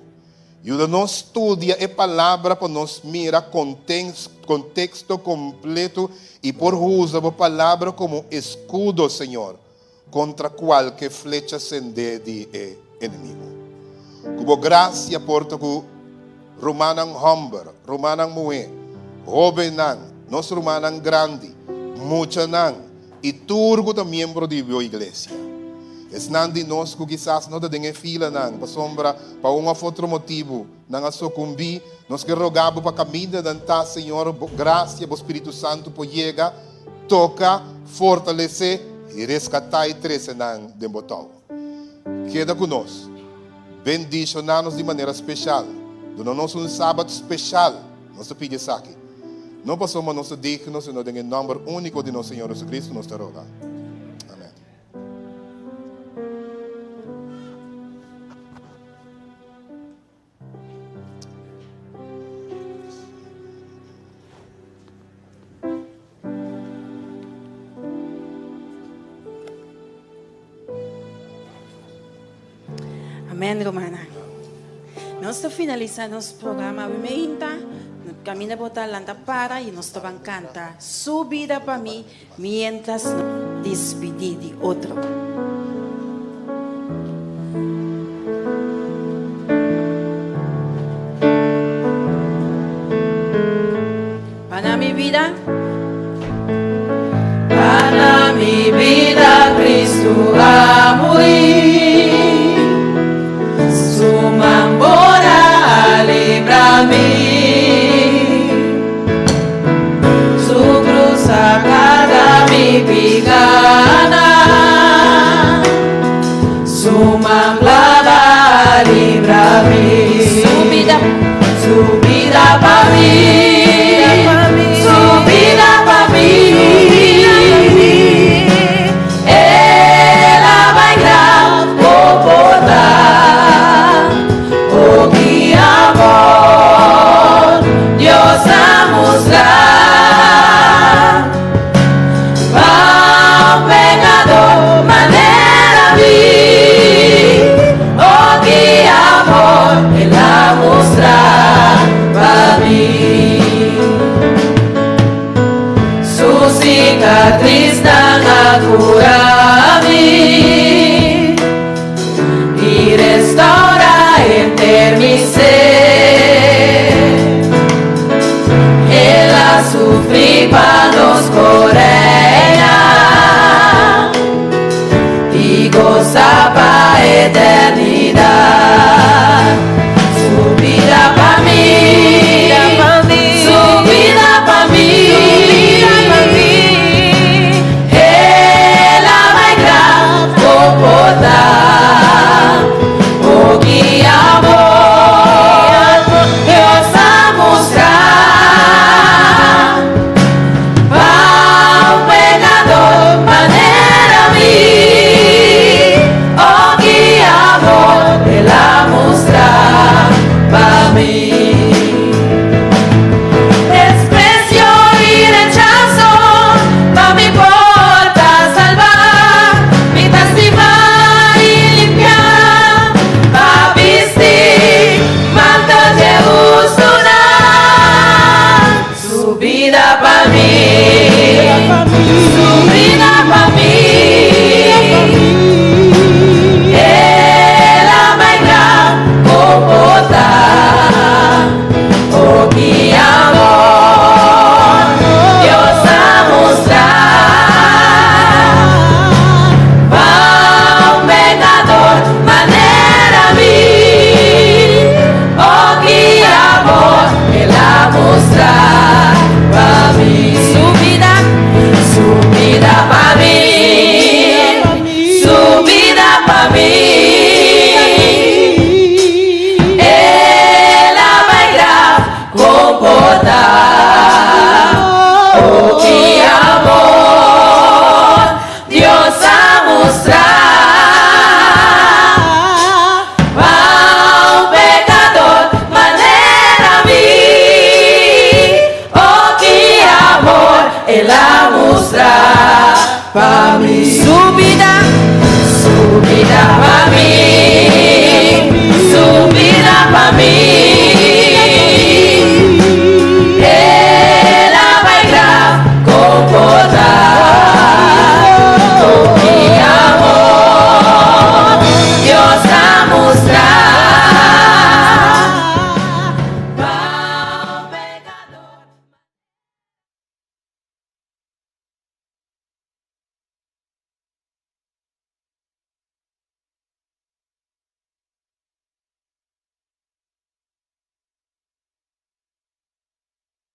Yuda nos studia e Palabra pa nos mira konteksto kompleto i por usa bo Palabra komo eskudo, Señor, kontra kualke flecha sendé di e enemigu. Ku bo grasia por ta ku rumannan hòmber, rumannan muhé, hóbennan, nos rumannan grandi, muchanan i tur ku ta miembro di bo iglesia. Esnan di nos ku kisas no ta den e filanan pasobra pa un òf otro motibu nan a sukumbí, nos ke roga bo pa kaminda nan ta, Señor, bo grasia, bo Spiritu Santu por yega, toka, fortalesé i reskatá i trese nan den bo tou. Keda ku nos. Bendishoná nos di manera speshal. Duna nos un Sabat speshal. Nos ta pidi esaki, no pasobra nos ta digno, sino den e nòmber úniko di nos Señor Jesucristo nos ta roga. Amèn. Amén, rumannan. Nos ta finalisa nos programa awe meinta. Caminda bo ta lanta para y nos ta ban canta Su vida pa mi mientras nos despidi di otro. Pa na mi vida.